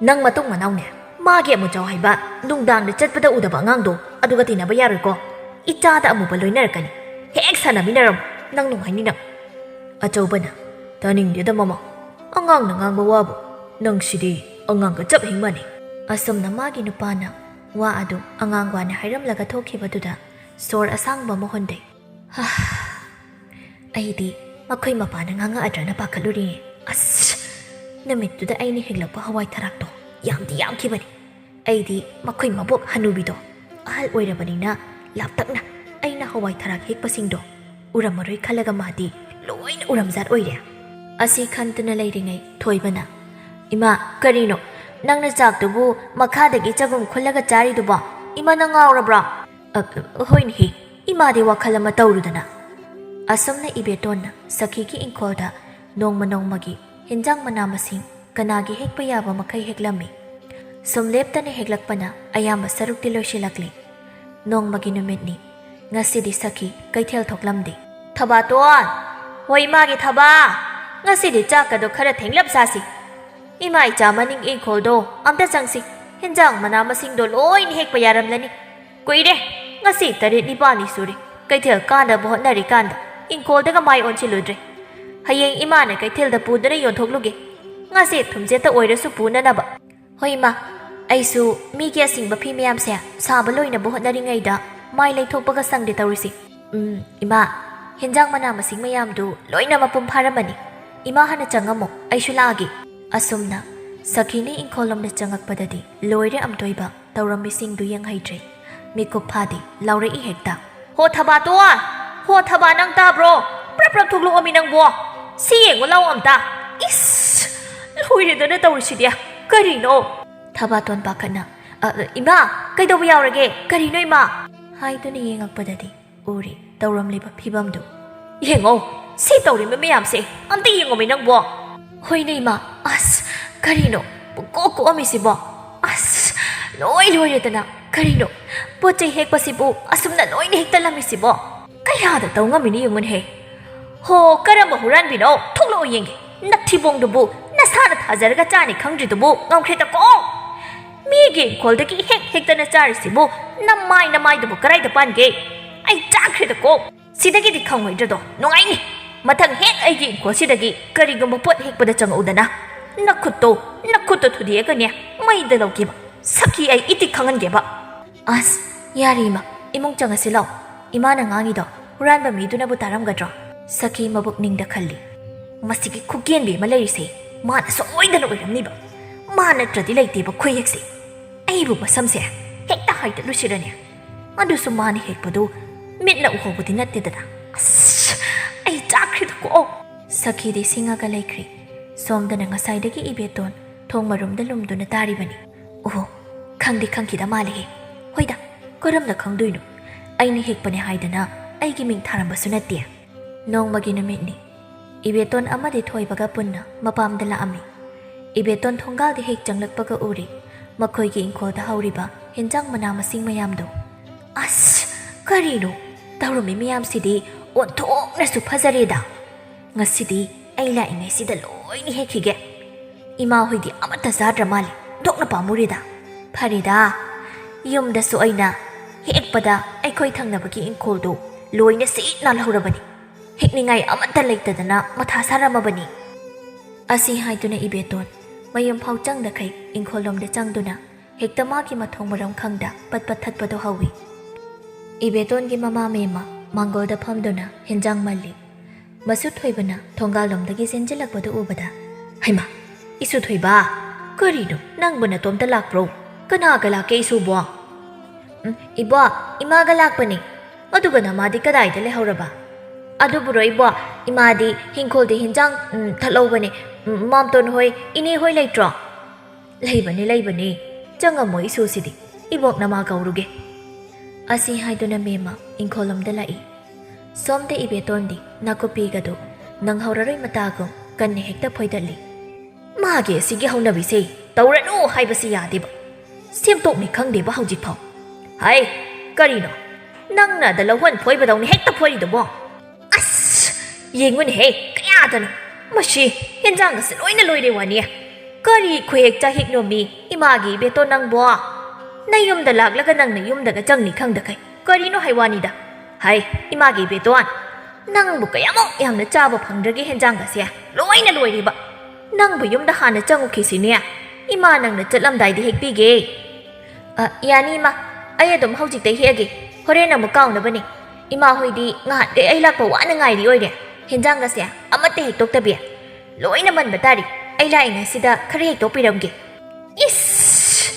"ꯅꯪ ꯃꯇꯨꯡ ꯃꯅꯥꯎꯅꯦ, ꯃꯥꯒꯤ ꯑꯃꯨꯖꯥꯎ ꯍꯥꯏꯕ ꯅꯨꯡꯗꯥꯡꯗ ꯆꯠꯄꯗ ꯎꯗꯕ ꯑꯉꯥꯡꯗꯣ ꯑꯗꯨꯒ ꯇꯤꯟꯅꯕ ꯌꯥꯔꯣꯏꯀꯣ꯫ ꯏꯆꯥꯗ ꯑꯃꯨꯕ ꯂꯣꯏꯅꯔꯛꯀꯅꯤ꯫ ꯍꯦꯛ ꯁꯥꯟꯅꯃꯤꯟꯅꯔꯝꯃꯣ, ꯅꯪ ꯅꯨꯡꯉꯥꯏꯅꯤ ꯅꯪ"꯫ ꯑꯆꯧꯕꯅ, "ꯇꯥꯅꯤꯡꯗꯦꯗ ꯃꯃꯥ, ꯑꯉꯥꯡꯅ ꯉꯥꯡꯕ ꯋꯥꯕꯨ꯫ ꯅꯪꯁꯤꯗꯤ ꯑꯉꯥꯡꯒ ꯆꯞ ꯍꯦꯛ ꯃꯥꯟꯅꯩ"꯫ ꯑꯁꯨꯝꯅ ꯃꯥꯒꯤ ꯅꯨꯄꯥꯅ ꯋꯥ ꯑꯗꯨ ꯑꯉꯥꯡ ꯋꯥꯅ ꯍꯥꯏꯔꯝꯂꯒ ꯊꯣꯛꯈꯤꯕꯗꯨꯗ ꯁꯣꯔ ꯑꯁꯥꯡꯕ ꯑꯃ ꯍꯣꯟꯗꯩ꯫ ꯍꯥ, ꯑꯩꯗꯤ ꯃꯈꯣꯏ ꯃꯄꯥꯅ ꯉꯥꯡꯉꯛꯑꯗ꯭ꯔꯅ ꯄꯥꯈꯠꯂꯨꯔꯤꯅꯦ꯫ ꯑꯁ, ꯅꯨꯃꯤꯠꯇꯨꯗ ꯑꯩꯅ ꯍꯦꯛꯂꯛꯄ ꯍꯋꯥꯏ ꯊꯔꯥꯛꯇꯣ ꯌꯥꯝꯗꯤ ꯌꯥꯝꯈꯤꯕꯅꯤ꯫ ꯑꯩꯗꯤ ꯃꯈꯣꯏ ꯃꯕꯣꯛ ꯍꯅꯨꯕꯤꯗꯣ ꯑꯍꯜ ꯑꯣꯏꯔꯕꯅꯤꯅ ꯂꯥꯞꯇꯛꯅ ꯑꯩꯅ ꯍꯋꯥꯏ ꯊꯔꯥꯛ ꯍꯦꯛꯄꯁꯤꯡꯗꯣ ꯎꯔꯝꯃꯔꯣꯏ ꯈꯜꯂꯒ ꯃꯥꯗꯤ ꯂꯣꯏꯅ ꯎꯔꯝꯖꯥꯠ ꯑꯣꯏꯔꯦ꯫ ꯑꯁꯤ ꯈꯟꯗꯨꯅ ꯂꯩꯔꯤꯉꯩ ꯊꯣꯏꯕꯅ, "ꯏꯃꯥ, ꯀꯔꯤꯅꯣ? ꯅꯪꯅ ꯆꯥꯛꯇꯨꯕꯨ ꯃꯈꯥꯗꯒꯤ ꯆꯒꯨꯝ ꯈꯨꯜꯂꯒ ꯆꯥꯔꯤꯗꯨꯕꯣ? ꯏꯃꯥ, ꯅꯪ ꯉꯥꯎꯔꯕ꯭ꯔꯣ?" "ꯑ, ꯍꯣꯏꯅꯦꯍꯦ, ꯏꯃꯥꯗꯤ ꯋꯥꯈꯜ ꯑꯃ ꯇꯧꯔꯨꯗꯅ"꯫ ꯑꯁꯨꯝꯅ ꯏꯕꯦꯇꯣꯟꯅ ꯁꯈꯤꯒꯤ ꯏꯪꯈꯣꯜꯗ ꯅꯣꯡꯃ ꯅꯣꯡꯃꯒꯤ ꯍꯤꯟꯖꯥꯡ ꯃꯅꯥ ꯃꯁꯤꯡ ꯀꯅꯥꯒꯤ ꯍꯦꯛꯄ ꯌꯥꯕ ꯃꯈꯩ ꯍꯦꯛꯂꯝꯃꯤ꯫ ꯁꯨꯝ ꯂꯦꯞꯇꯅ ꯍꯦꯛꯂꯛꯄꯅ ꯑꯌꯥꯝꯕ ꯁꯔꯨꯛꯇꯤ ꯂꯣꯏꯁꯤꯜꯂꯛꯂꯤ꯫ ꯅꯣꯡꯃꯒꯤ ꯅꯨꯃꯤꯠꯅꯤ꯫ ꯉꯁꯤꯗꯤ ꯁꯈꯤ ꯀꯩꯊꯦꯜ ꯊꯣꯛꯂꯝꯗꯦ꯫ "ꯊꯕꯥꯇꯣꯟ! ꯍꯣꯏ, ꯏꯃꯥꯒꯤ ꯊꯕꯥ! ꯉꯁꯤꯗꯤ ꯆꯥꯛꯀꯗꯣ ꯈꯔ ꯊꯦꯡꯂꯞ ꯆꯥꯁꯤ꯫ ꯏꯃꯥ ꯏꯆꯥ ꯃꯅꯤꯡ ꯏꯪꯈꯣꯜꯗꯣ ꯑꯝꯇ ꯆꯪꯁꯤ꯫ ꯍꯤꯟꯖꯥꯡ ꯃꯅꯥ ꯃꯁꯤꯡꯗꯣ ꯂꯣꯏꯅ ꯍꯦꯛꯄ ꯌꯥꯔꯝꯂꯅꯤ꯫ ꯀꯨꯏꯔꯦ, ꯉꯁꯤ ꯇꯔꯦꯠ ꯅꯤꯄꯥꯜꯅꯤ ꯁꯨꯔꯦ ꯀꯩꯊꯦꯜ ꯀꯥꯅꯕ ꯍꯣꯠꯅꯔꯤꯀꯥꯟꯗ ꯏꯪꯈꯣꯜꯗꯒ ꯃꯥꯏ ꯑꯣꯟꯁꯤꯜꯂꯨꯗ꯭ꯔꯦ꯫ ꯍꯌꯦꯡ ꯏꯃꯥꯅ ꯀꯩꯊꯦꯜꯗ ꯄꯨꯗꯨꯅ ꯌꯣꯟꯊꯣꯛꯂꯨꯒꯦ꯫ ꯉꯁꯤ ꯊꯨꯝꯆꯦꯠꯇ ꯑꯣꯏꯔꯁꯨ ꯄꯨꯅꯅꯕ"꯫ "ꯍꯣꯏ ꯏꯃꯥ, ꯑꯩꯁꯨ ꯃꯤꯒꯤ ꯑꯁꯤꯡꯕ ꯐꯤ ꯃꯌꯥꯝꯁꯦ ꯁꯥꯕ ꯂꯣꯏꯅꯕ ꯍꯣꯠꯅꯔꯤꯉꯩꯗ ꯃꯥꯏ ꯂꯩꯊꯣꯛꯄꯒ ꯁꯪꯗꯦ ꯇꯧꯔꯤꯁꯦ꯫ ꯎꯝ, ꯏꯃꯥ, ꯍꯤꯟꯖꯥꯡ ꯃꯅꯥ ꯃꯁꯤꯡ ꯃꯌꯥꯝꯗꯨ ꯂꯣꯏꯅ ꯃꯄꯨꯡ ꯐꯥꯔꯝꯃꯅꯤ꯫ ꯏꯃꯥ ꯍꯥꯟꯅ ꯆꯪꯉꯝꯃꯣ, ꯑꯩꯁꯨ ꯂꯥꯛꯑꯒꯦ"꯫ ꯑꯁꯨꯝꯅ ꯁꯈꯤꯅ ꯏꯪꯈꯣꯜꯂꯣꯝꯗ ꯆꯪꯉꯛꯄꯗꯗꯤ ꯂꯣꯏꯔꯦ ꯑꯝꯇꯣꯏꯕ, ꯇꯧꯔꯝꯃꯤꯁꯤꯡꯗꯨ ꯌꯦꯡꯍꯩꯗ꯭ꯔꯦ꯫ ꯃꯤꯀꯨꯞ ꯐꯥꯗꯦ, ꯂꯥꯎꯔꯛꯏ ꯍꯦꯛꯇ, "ꯍꯣ ꯊꯕꯥꯇꯣꯟ! ꯍꯣ ꯊꯕꯥ, ꯅꯪ ꯇꯥꯕ꯭ꯔꯣ? ꯄ꯭ꯔꯞ ꯄ꯭ꯔꯞ ꯊꯣꯛꯂꯛꯑꯣꯃꯤ ꯅꯪꯕꯣ! ꯁꯤ ꯌꯦꯡꯉꯨ ꯂꯥꯎ ꯑꯝꯇ! ꯏꯁ! ꯂꯣꯏꯔꯦꯗꯅ ꯇꯧꯔꯤꯁꯤꯗꯤ! ꯀꯔꯤꯅꯣ?" ꯊꯕꯥꯇꯣꯟ ꯄꯥꯈꯠꯅ, "ꯑ, ꯑ, ꯏꯃꯥ! ꯀꯩꯗꯧꯕ ꯌꯥꯎꯔꯒꯦ? ꯀꯔꯤꯅꯣ ꯏꯃꯥ?" ꯍꯥꯏꯗꯨꯅ ꯌꯦꯡꯉꯛꯄꯗꯗꯤ ꯎꯔꯦ ꯇꯧꯔꯝꯂꯤꯕ ꯐꯤꯕꯝꯗꯨ꯫ "ꯌꯦꯡꯉꯣ, ꯁꯤ ꯇꯧꯔꯤꯕ ꯃꯌꯥꯝꯁꯦ ꯑꯝꯇ ꯌꯦꯡꯉꯣꯃꯤ ꯅꯪꯕꯣ!" "ꯍꯣꯏꯅꯦ ꯏꯃꯥ, ꯑꯁ, ꯀꯔꯤꯅꯣ ꯄꯨꯡꯀꯣꯛ ꯀꯣꯛꯑꯝꯃꯤꯁꯤꯕꯣ? ꯑꯁ, ꯂꯣꯏ ꯂꯣꯏꯔꯦꯗꯅ꯫ ꯀꯔꯤꯅꯣ ꯄꯣꯠ ꯆꯩ ꯍꯦꯛꯄꯁꯤꯕꯨ ꯑꯁꯨꯝꯅ ꯂꯣꯏꯅ ꯍꯦꯛꯇ ꯂꯝꯃꯤꯁꯤꯕꯣ? ꯀꯌꯥꯗ ꯇꯧ ꯉꯝꯃꯤꯅꯣ ꯌꯦꯡꯉꯨꯅꯦꯍꯦ꯫ ꯍꯣ, ꯀꯔꯝꯕ ꯍꯨꯔꯥꯟꯕꯤꯅꯣ? ꯊꯣꯛꯂꯛꯑꯣ ꯌꯦꯡꯒꯦ꯫ ꯅꯊꯤꯕꯣꯡꯗꯨꯕꯨ ꯅꯁꯥꯅ ꯊꯥꯖꯔꯒ ꯆꯥꯅꯤ ꯈꯪꯗ꯭ꯔꯤꯗꯨꯕꯨ ꯉꯝꯈ꯭ꯔꯦꯗꯀꯣ꯫ ꯃꯤꯒꯤ ꯏꯪꯈꯣꯜꯗꯒꯤ ꯍꯦꯛ ꯍꯦꯛꯇꯅ ꯆꯥꯔꯤꯁꯤꯕꯨ ꯅꯃꯥꯏ ꯅꯃꯥꯏꯗꯨꯕꯨ ꯀꯗꯥꯏꯗ ꯄꯥꯟꯒꯦ? ꯑꯩ ꯆꯥꯈ꯭ꯔꯦꯗꯀꯣ꯫ ꯁꯤꯗꯒꯤꯗꯤ ꯈꯪꯉꯣꯏꯗ꯭ꯔꯗꯣ? ꯅꯨꯡꯉꯥꯏꯅꯤ꯫ ꯃꯊꯪ ꯍꯦꯛ ꯑꯩꯒꯤ ꯏꯪꯈꯣꯜꯁꯤꯗꯒꯤ ꯀꯔꯤꯒꯨꯝꯕ ꯄꯣꯠ ꯍꯦꯛꯄꯗ ꯆꯪꯉꯛꯎꯗꯅ, ꯅꯈꯨꯠꯇꯣ, ꯅꯈꯨꯠꯇꯣ ꯊꯨꯗꯦꯛꯑꯒꯅꯦ ꯃꯩꯗ ꯂꯧꯒꯦꯕ꯫ ꯁꯈꯤ, ꯑꯩ ꯏꯇꯤꯛ ꯈꯪꯍꯟꯒꯦꯕ꯫ ꯑꯁ, ꯌꯥꯔꯦ ꯏꯃꯥ, ꯏꯃꯨꯡ ꯆꯪꯉꯁꯤ ꯂꯥꯎ꯫ ꯏꯃꯥꯅ ꯉꯥꯡꯉꯤꯗꯣ ꯍꯨꯔꯥꯟꯕ ꯃꯤꯗꯨꯅꯕꯨ ꯇꯥꯔꯝꯒꯗ꯭ꯔꯣ?" ꯁꯈꯤ ꯃꯕꯨꯛꯅꯤꯡꯗ ꯈꯜꯂꯤ꯫ "ꯃꯁꯤꯒꯤ ꯈꯨꯀꯦꯟꯕꯤ ꯑꯃ ꯂꯩꯔꯤꯁꯦ ꯃꯥꯅ ꯁꯣꯏꯗꯅ ꯑꯣꯏꯔꯝꯅꯤꯕ꯫ ꯃꯥ ꯅꯠꯇ꯭ꯔꯗꯤ ꯂꯩꯇꯦꯕ ꯈꯨꯌꯦꯛꯁꯦ꯫ ꯑꯩꯕꯨ ꯃꯁꯝꯁꯦ ꯍꯦꯛꯇ ꯍꯥꯏꯗꯠꯂꯨꯁꯤꯔꯅꯦ? ꯑꯗꯨꯁꯨ ꯃꯥꯅ ꯍꯦꯛꯄꯗꯨ ꯃꯤꯠꯅ ꯎꯍꯧꯕꯗꯤ ꯅꯠꯇꯦꯗꯅ꯫ ꯑꯁ, ꯑꯩ ꯆꯥꯛꯈ꯭ꯔꯦꯗꯀꯣ!" ꯁꯈꯤꯗꯤ ꯁꯤꯡꯉꯒ ꯂꯩꯈ꯭ꯔꯦ꯫ ꯁꯣꯝꯗꯅ ꯉꯁꯥꯏꯗꯒꯤ ꯏꯕꯦꯇꯣꯟ ꯊꯣꯡ ꯃꯔꯨꯝꯗ ꯂꯨꯝꯗꯨꯅ ꯇꯥꯔꯤꯕꯅꯤ꯫ "ꯑꯣꯍꯣ, ꯈꯪꯗꯤ ꯈꯪꯈꯤꯗ ꯃꯥꯜꯂꯦꯍꯦ꯫ ꯍꯣꯏꯗ, ꯀꯔꯝꯅ ꯈꯪꯗꯣꯏꯅꯣ? ꯑꯩꯅ ꯍꯦꯛꯄꯅꯦ ꯍꯥꯏꯗꯅ ꯑꯩꯒꯤ ꯃꯤꯡ ꯊꯥꯔꯝꯕꯁꯨ ꯅꯠꯇꯦ꯫" ꯅꯣꯡꯃꯒꯤ ꯅꯨꯃꯤꯠꯅꯤ꯫ ꯏꯕꯦꯇꯣꯟ ꯑꯃꯗꯤ ꯊꯣꯏꯕꯒ ꯄꯨꯟꯅ ꯃꯄꯥꯝꯗ ꯂꯥꯛꯑꯝꯃꯤ꯫ ꯏꯕꯦꯇꯣꯟ ꯊꯣꯡꯒꯥꯜꯗ ꯍꯦꯛ ꯆꯪꯂꯛꯄꯒ ꯎꯔꯦ ꯃꯈꯣꯏꯒꯤ ꯏꯪꯈꯣꯜꯗ ꯍꯧꯔꯤꯕ ꯍꯦꯟꯖꯥꯡ ꯃꯅꯥ ꯃꯁꯤꯡ ꯃꯌꯥꯝꯗꯣ꯫ "ꯑꯁ, ꯀꯔꯤꯅꯣ? ꯇꯧꯔꯝꯃꯤ ꯃꯌꯥꯝꯁꯤꯗꯤ ꯑꯣꯟꯊꯣꯛꯅꯁꯨ ꯐꯖꯔꯦꯗ꯫ ꯉꯁꯤꯗꯤ ꯑꯩ ꯂꯥꯛꯏꯉꯩꯁꯤꯗ ꯂꯣꯏꯅ ꯍꯦꯛꯈꯤꯒꯦ꯫ ꯏꯃꯥ ꯍꯣꯏꯗꯤ ꯑꯃꯠꯇ ꯆꯥꯗ꯭ꯔ ꯃꯥꯜꯂꯦ꯫ ꯊꯣꯛꯅ ꯄꯥꯝꯃꯨꯔꯦꯗ꯫ ꯐꯔꯦꯗ, ꯌꯨꯝꯗꯁꯨ ꯑꯩꯅ ꯍꯦꯛꯄꯗ ꯑꯩꯈꯣꯏ ꯊꯪꯅꯕꯒꯤ ꯏꯪꯈꯣꯜꯗꯣ ꯂꯣꯏꯅ ꯁꯤꯠ ꯅꯥꯜꯍꯧꯔꯕꯅꯤ꯫ ꯍꯦꯛꯅꯤꯡꯉꯥꯏ ꯑꯃꯠꯇ ꯂꯩꯇꯗꯅ ꯃꯊꯥ ꯁꯥꯔꯝꯃꯕꯅꯤ꯫" ꯑꯁꯤ ꯍꯥꯏꯗꯨꯅ ꯏꯕꯦꯇꯣꯟ ꯃꯌꯨꯝ ꯐꯥꯎ ꯆꯪꯗꯈꯩ ꯏꯪꯈꯣꯜꯂꯣꯝꯗ ꯆꯪꯗꯨꯅ ꯍꯦꯛꯇ ꯃꯥꯒꯤ ꯃꯊꯣꯡ ꯃꯔꯝ ꯈꯪꯗ ꯄꯠ ꯄꯠ ꯊꯠꯄꯗꯨ ꯍꯧꯏ꯫ ꯏꯕꯦꯇꯣꯟꯒꯤ ꯃꯃꯥ ꯃꯦꯝꯃ ꯃꯥꯡꯒꯣꯜꯗ ꯐꯝꯗꯨꯅ ꯍꯦꯟꯖꯥꯡ ꯃꯜꯂꯤ꯫ ꯃꯁꯨ ꯊꯣꯏꯕꯅ ꯊꯣꯡꯒꯥꯜꯂꯣꯝꯗꯒꯤ ꯆꯦꯟꯖꯤꯜꯂꯛꯄꯗꯨ ꯎꯕꯗ, "ꯍꯩꯃꯥ, ꯏꯁꯨ ꯊꯣꯏꯕ, "ꯀꯔꯤꯅꯣ, ꯅꯪꯕꯨ ꯅꯇꯣꯝꯇ ꯂꯥꯛꯄ꯭ꯔꯣ? ꯀꯅꯥꯒ ꯂꯥꯛꯀꯦ ꯏꯁꯨꯕꯣ?" "ꯎꯝ, ꯏꯕꯣ, ꯏꯃꯥꯒ ꯂꯥꯛꯄꯅꯤ꯫ ꯑꯗꯨꯒ ꯅꯃꯥꯗꯤ ꯀꯗꯥꯏꯗ ꯂꯩꯍꯧꯔꯕ?" "ꯑꯗꯨꯕꯨꯔꯣ ꯏꯕꯣ, ꯏꯃꯥꯗꯤ ꯍꯤꯡꯈꯣꯜꯗ ꯍꯤꯟꯖꯥꯡ, ꯎꯝ, ꯊꯠꯍꯧꯕꯅꯦ꯫ ꯎꯝ, ꯃꯥꯝꯇꯣꯟ ꯍꯣꯏ, ꯏꯅꯦ ꯍꯣꯏ ꯂꯩꯇ꯭ꯔꯣ?" "ꯂꯩꯕꯅꯤ, ꯂꯩꯕꯅꯤ꯫ ꯆꯪꯉꯝꯃꯣ ꯏꯁꯨꯁꯤꯗꯤ꯫ ꯏꯕꯣꯛ ꯅꯃꯥ ꯀꯧꯔꯨꯒꯦ꯫" ꯑꯁꯤ ꯍꯥꯏꯗꯨꯅ ꯃꯦꯝꯃ ꯏꯪꯈꯣꯜꯂꯣꯝꯗ ꯂꯥꯛꯏ꯫ ꯁꯣꯝꯗ ꯏꯕꯦꯇꯣꯟꯗꯤ ꯅꯥꯀꯨꯞꯄꯤꯒꯗꯨ ꯅꯪꯍꯧꯔꯔꯣꯏ ꯃꯇꯥꯒꯨꯝ ꯀꯟꯅ ꯍꯦꯛꯇ ꯐꯣꯏꯗꯠꯂꯤ꯫ "ꯃꯥꯒꯤ ꯑꯁꯤꯒꯤ ꯍꯧꯅꯕꯤꯁꯦ ꯇꯧꯔꯅꯨ ꯍꯥꯏꯕꯁꯤ ꯌꯥꯗꯦꯕ꯫ ꯁꯦꯝꯗꯣꯛꯅꯤ ꯈꯪꯗꯦꯕ ꯍꯧꯖꯤꯛꯐꯥꯎ꯫ ꯍꯥꯏ, ꯀꯔꯤꯅꯣ? ꯅꯪꯅ ꯑꯗ ꯂꯧꯍꯣꯟ ꯐꯣꯏꯕꯗꯧꯅ ꯍꯦꯛꯇ ꯐꯣꯏꯔꯤꯗꯨꯕꯣ? ꯑꯁ! ꯌꯦꯡꯉꯨꯅꯦꯍꯦ, ꯀꯌꯥꯗꯅꯣ! ꯃꯁꯤ ꯍꯦꯟꯖꯥꯡꯒꯁꯦ ꯂꯣꯏꯅ ꯂꯣꯏꯔꯦ ꯋꯥꯅꯤ꯫ ꯀꯔꯤ ꯈꯨꯍꯦꯛ ꯆꯥꯍꯦꯛꯅꯣꯃꯤ, ꯏꯃꯥꯒꯤ ꯏꯕꯦꯇꯣꯟ ꯅꯪꯕꯣ? ꯅꯌꯨꯝꯗ ꯂꯥꯛꯂꯒ ꯅꯪꯅ ꯌꯨꯝꯗꯒ ꯆꯪꯅꯤ ꯈꯪꯗꯈꯩ ꯀꯔꯤꯅꯣ ꯍꯥꯏ ꯋꯥꯅꯤꯗ꯫ ꯍꯥꯏ, ꯏꯃꯥꯒꯤ ꯏꯕꯦꯇꯣꯟ, ꯅꯪꯕꯨ ꯀꯌꯥꯃꯨꯛ ꯌꯥꯝꯅ ꯆꯥꯕ ꯐꯪꯗ꯭ꯔꯒꯦ ꯍꯦꯟꯖꯥꯡꯒꯁꯦ? ꯂꯣꯏꯅ ꯂꯣꯏꯔꯦꯕ꯫ ꯅꯪꯕꯨ ꯌꯨꯝꯗ ꯍꯥꯟꯅ ꯆꯪꯉꯨꯈꯤꯁꯤꯅꯦ꯫ ꯏꯃꯥ ꯅꯪꯅ ꯆꯠꯂꯝꯗꯥꯏꯗ ꯍꯦꯛꯄꯤꯒꯦ꯫" "ꯑ, ꯌꯥꯅꯤ ꯏꯃꯥ, ꯑꯩ ꯑꯗꯨꯝ ꯍꯧꯖꯤꯛꯇꯩ ꯍꯦꯛꯑꯒꯦ꯫ ꯍꯣꯔꯦꯟ ꯑꯃꯨꯛ ꯀꯥꯎꯅꯕꯅꯤ꯫ ꯏꯃꯥ ꯍꯣꯏꯗꯤ ꯉꯍꯥꯟꯈꯩ ꯑꯩ ꯂꯥꯛꯄ ꯋꯥꯅ ꯉꯥꯏꯔꯤ ꯑꯣꯏꯔꯦ꯫ ꯍꯦꯟꯖꯥꯡꯒꯁꯦ ꯑꯃꯠꯇ ꯍꯦꯛꯇꯣꯛꯇꯕꯤ꯫ ꯂꯣꯏꯅ ꯃꯟꯕ ꯇꯥꯔꯤ꯫ ꯑꯩ ꯂꯥꯛꯏꯉꯩꯁꯤꯗ ꯈꯔ ꯍꯦꯛꯇꯣꯛꯄꯤꯔꯝꯒꯦ꯫" ꯏꯁ!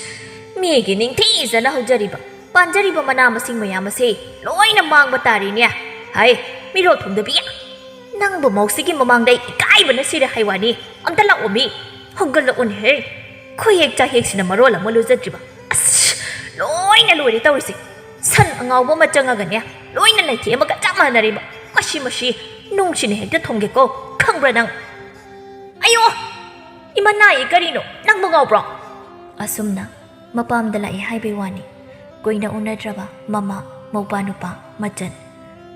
ꯃꯤꯒꯤ ꯅꯤꯡꯊꯤꯖꯅ ꯍꯧꯖꯔꯤꯕ, ꯄꯥꯟꯖꯔꯤꯕ ꯃꯅꯥ ꯃꯁꯤꯡ ꯃꯌꯥꯝ ꯑꯁꯤ ꯂꯣꯏꯅ ꯃꯥꯡꯕ ꯇꯥꯔꯤꯅꯦ꯫ ꯍꯥꯏ, ꯃꯤꯔꯣꯜ ꯊꯨꯝꯗꯕꯤ! ꯅꯪꯕꯨ ꯃꯧꯁꯤꯒꯤ ꯃꯃꯥꯡꯗ ꯑꯩ ꯏꯀꯥꯏꯕꯅ ꯁꯤꯔꯦ ꯍꯥꯏ ꯋꯥꯅꯤ꯫ ꯑꯝꯇ ꯂꯥꯛꯑꯣ ꯃꯤ꯫ ꯍꯧꯒꯠꯂꯛꯎꯅꯦꯍꯦ꯫ ꯈꯨꯍꯦꯛ ꯆꯥꯍꯦꯛꯁꯤꯅ ꯃꯔꯣꯜ ꯑꯃ ꯂꯨꯖꯗ꯭ꯔꯤꯕ꯫ ꯑꯁ! ꯂꯣꯏꯅ ꯂꯣꯏꯔꯦ ꯇꯧꯔꯤꯁꯦ꯫ ꯁꯟ ꯑꯉꯥꯎꯕ ꯑꯃ ꯆꯪꯉꯒꯅꯦ, ꯂꯣꯏꯅ ꯂꯩꯊꯦꯛ ꯑꯃꯒ ꯆꯞ ꯃꯥꯟꯅꯔꯦꯕ꯫ ꯃꯁꯤ, ꯃꯁꯤ, ꯅꯨꯡꯁꯤꯅ ꯍꯦꯛꯇ ꯊꯣꯝꯒꯦꯀꯣ, ꯈꯪꯕ꯭ꯔꯥ ꯅꯪ? ꯑꯌꯣ! ꯏꯃꯥ ꯅꯥꯏꯌꯦ, ꯀꯔꯤꯅꯣ? ꯅꯪꯕꯨ ꯉꯥꯎꯕ꯭ꯔꯣ? ꯑꯁꯨꯝꯅ ꯃꯄꯥꯝꯗ ꯂꯥꯛꯑꯦ ꯍꯥꯏꯕꯩ ꯋꯥꯅꯤ꯫ ꯀꯨꯏꯅ ꯎꯅꯗ꯭ꯔꯕ ꯃꯃꯥ, ꯃꯧꯄꯥ ꯅꯨꯄꯥ, ꯃꯆꯟ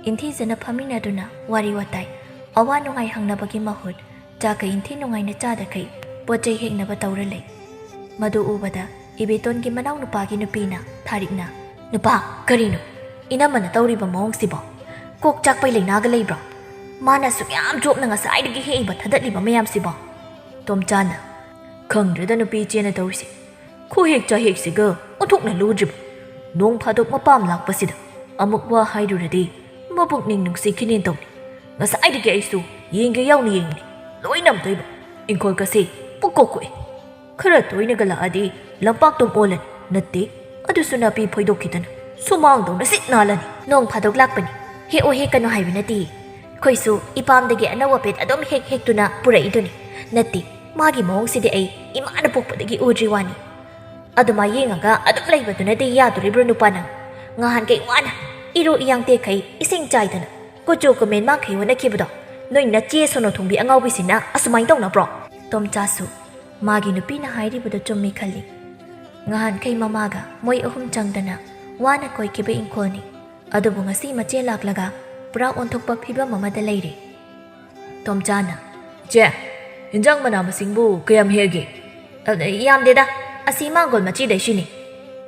ꯏꯟꯊꯤꯖꯅ ꯐꯝꯃꯤꯟꯅꯗꯨꯅ ꯋꯥꯔꯤ ꯋꯥꯇꯥꯏ, ꯑꯋꯥ ꯅꯨꯡꯉꯥꯏ ꯍꯪꯅꯕꯒꯤ ꯃꯍꯨꯠ ꯆꯥꯛꯀ ꯏꯟꯊꯤ ꯅꯨꯡꯉꯥꯏꯅ ꯆꯥꯗꯈꯩ ꯄꯣꯠ ꯆꯩ ꯍꯦꯛꯅꯕ ꯇꯧꯔ ꯂꯩ꯫ ꯃꯗꯨ ꯎꯕꯗ ꯏꯕꯦꯇꯣꯟꯒꯤ ꯃꯅꯥꯎꯅꯨꯄꯥꯒꯤ ꯅꯨꯄꯤꯅ ꯊꯥꯔꯤꯛꯅ, "ꯅꯨꯄꯥ, ꯀꯔꯤꯅꯣ ꯏꯅꯝꯃꯅ ꯇꯧꯔꯤꯕ ꯃꯑꯣꯡꯁꯤꯕꯣ? ꯀꯣꯛ ꯆꯥꯛꯄꯩ ꯂꯩꯅꯥꯒ ꯂꯩꯕ꯭ꯔꯣ? ꯃꯥꯅ ꯑꯁꯨꯛ ꯌꯥꯝ ꯆꯣꯞꯅ ꯉꯁꯥꯏꯗꯒꯤ ꯍꯦꯛꯏꯕ ꯊꯥꯗꯠꯂꯤꯕ ꯃꯌꯥꯝꯁꯤꯕꯣ?" ꯇꯣꯝꯆꯥꯅ, "ꯈꯪꯗ꯭ꯔꯦꯗ ꯅꯨꯄꯤ ꯏꯆꯦꯅ ꯇꯧꯔꯤꯁꯦ꯫ ꯈꯨꯍꯦꯛ ꯆꯥꯍꯦꯛꯁꯤꯒ ꯑꯣꯟꯊꯣꯛꯅ ꯂꯨꯗ꯭ꯔꯤꯕ꯫ ꯅꯣꯡ ꯐꯥꯗꯣꯛ ꯃꯄꯥꯝ ꯂꯥꯛꯄꯁꯤꯗ ꯑꯃꯨꯛ ꯋꯥ ꯍꯥꯏꯔꯨꯔꯗꯤ ꯃꯄꯨꯛꯅꯤꯡ ꯅꯨꯡꯁꯤꯈꯤꯅꯦ ꯇꯧꯅꯤ꯫ ꯉꯁꯥꯏꯗꯒꯤ ꯑꯩꯁꯨ ꯌꯦꯡꯒꯦ ꯌꯥꯎꯅ ꯌꯦꯡꯕꯅꯤ꯫ ꯂꯣꯏꯅ ꯑꯝꯇꯣꯏꯕ꯫ ꯏꯪꯈꯣꯜꯒꯁꯦ ꯄꯨꯛꯀꯣꯛ ꯀꯣꯛꯑꯦ꯫" ꯈꯔ ꯇꯣꯏꯅꯒ ꯂꯥꯛꯑꯗꯤ ꯂꯝꯄꯥꯛꯇꯨꯝ ꯑꯣꯜꯂꯅꯤ꯫ ꯅꯠꯇꯦ, ꯑꯗꯨꯁꯨ ꯅꯥꯄꯤ ꯐꯣꯏꯗꯣꯛꯈꯤꯗꯅ ꯁꯨꯃꯥꯡꯗꯧꯅ ꯁꯤꯠ ꯅꯥꯜꯂꯅꯤ꯫ ꯅꯣꯡ ꯐꯥꯗꯣꯛ ꯂꯥꯛꯄꯅꯤ, ꯍꯦꯛꯑꯣ ꯍꯦꯛꯀꯅꯨ ꯍꯥꯏꯕ ꯅꯠꯇꯦ꯫ ꯑꯩꯈꯣꯏꯁꯨ ꯏꯄꯥꯝꯗꯒꯤ ꯑꯅꯧ ꯑꯄꯦꯠ ꯑꯗꯨꯝ ꯍꯦꯛ ꯍꯦꯛꯇꯨꯅ ꯄꯨꯔꯛꯏꯗꯨꯅꯤ꯫ ꯅꯠꯇꯦ, ꯃꯥꯒꯤ ꯃꯑꯣꯡꯁꯤꯗꯤ ꯑꯩ ꯏꯃꯥꯅ ꯄꯣꯛꯄꯗꯒꯤ ꯎꯗ꯭ꯔꯤ ꯋꯥꯅꯤ꯫ ꯑꯗꯨꯃꯥꯏ ꯌꯦꯡꯉꯒ ꯑꯗꯨꯝ ꯂꯩꯕꯗꯨꯅꯗꯤ ꯌꯥꯗꯣꯔꯤꯕ꯭ꯔꯣ ꯅꯨꯄꯥ ꯅꯪ? ꯉꯍꯥꯟꯈꯩ ꯋꯥꯅ ꯏꯔꯨ ꯏꯌꯥꯡ ꯇꯦꯛꯈꯩ ꯏꯁꯤꯡ ꯆꯥꯏꯗꯅ ꯀꯨꯆꯨ ꯀꯨꯃꯦꯟ ꯃꯥꯡꯈꯩ ꯍꯣꯠꯅꯈꯤꯕꯗꯣ ꯅꯣꯏ ꯅꯆꯦ ꯁꯣꯅꯣ ꯊꯣꯡꯕꯤ ꯑꯉꯥꯎꯕꯤꯁꯤꯅ ꯑꯁꯨꯃꯥꯏꯅ ꯇꯧꯅꯕ꯭ꯔꯣ? ꯇꯣꯝꯆꯥꯁꯨ ꯃꯥꯒꯤ ꯅꯨꯄꯤꯅ ꯍꯥꯏꯔꯤꯕꯗꯨ ꯆꯨꯝꯃꯤ ꯈꯜꯂꯤ꯫ ꯉꯍꯥꯟꯈꯩ ꯃꯃꯥꯒ ꯃꯣꯏ ꯑꯍꯨꯝ ꯆꯪꯗꯅ ꯋꯥꯅ ꯀꯣꯏꯈꯤꯕ ꯏꯪꯈꯣꯜꯅꯤ꯫ ꯑꯗꯨꯕꯨ ꯉꯁꯤ ꯃꯆꯦ ꯂꯥꯛꯂꯒ ꯄꯨꯔꯥ ꯑꯣꯟꯊꯣꯛꯄ ꯐꯤꯕꯝ ꯑꯃꯗ ꯂꯩꯔꯦ꯫ ꯇꯣꯝꯆꯥꯅ, "ꯏꯆꯦ, ꯏꯟꯖꯥꯡ ꯃꯅꯥ ꯃꯁꯤꯡꯕꯨ ꯀꯌꯥꯝ ꯍꯦꯛꯑꯒꯦ?" "ꯑ, ꯌꯥꯝꯗꯦꯗ, ꯑꯁꯤ ꯃꯥꯡꯒꯣꯜ ꯃꯆꯤꯗꯩꯁꯤꯅꯤ꯫"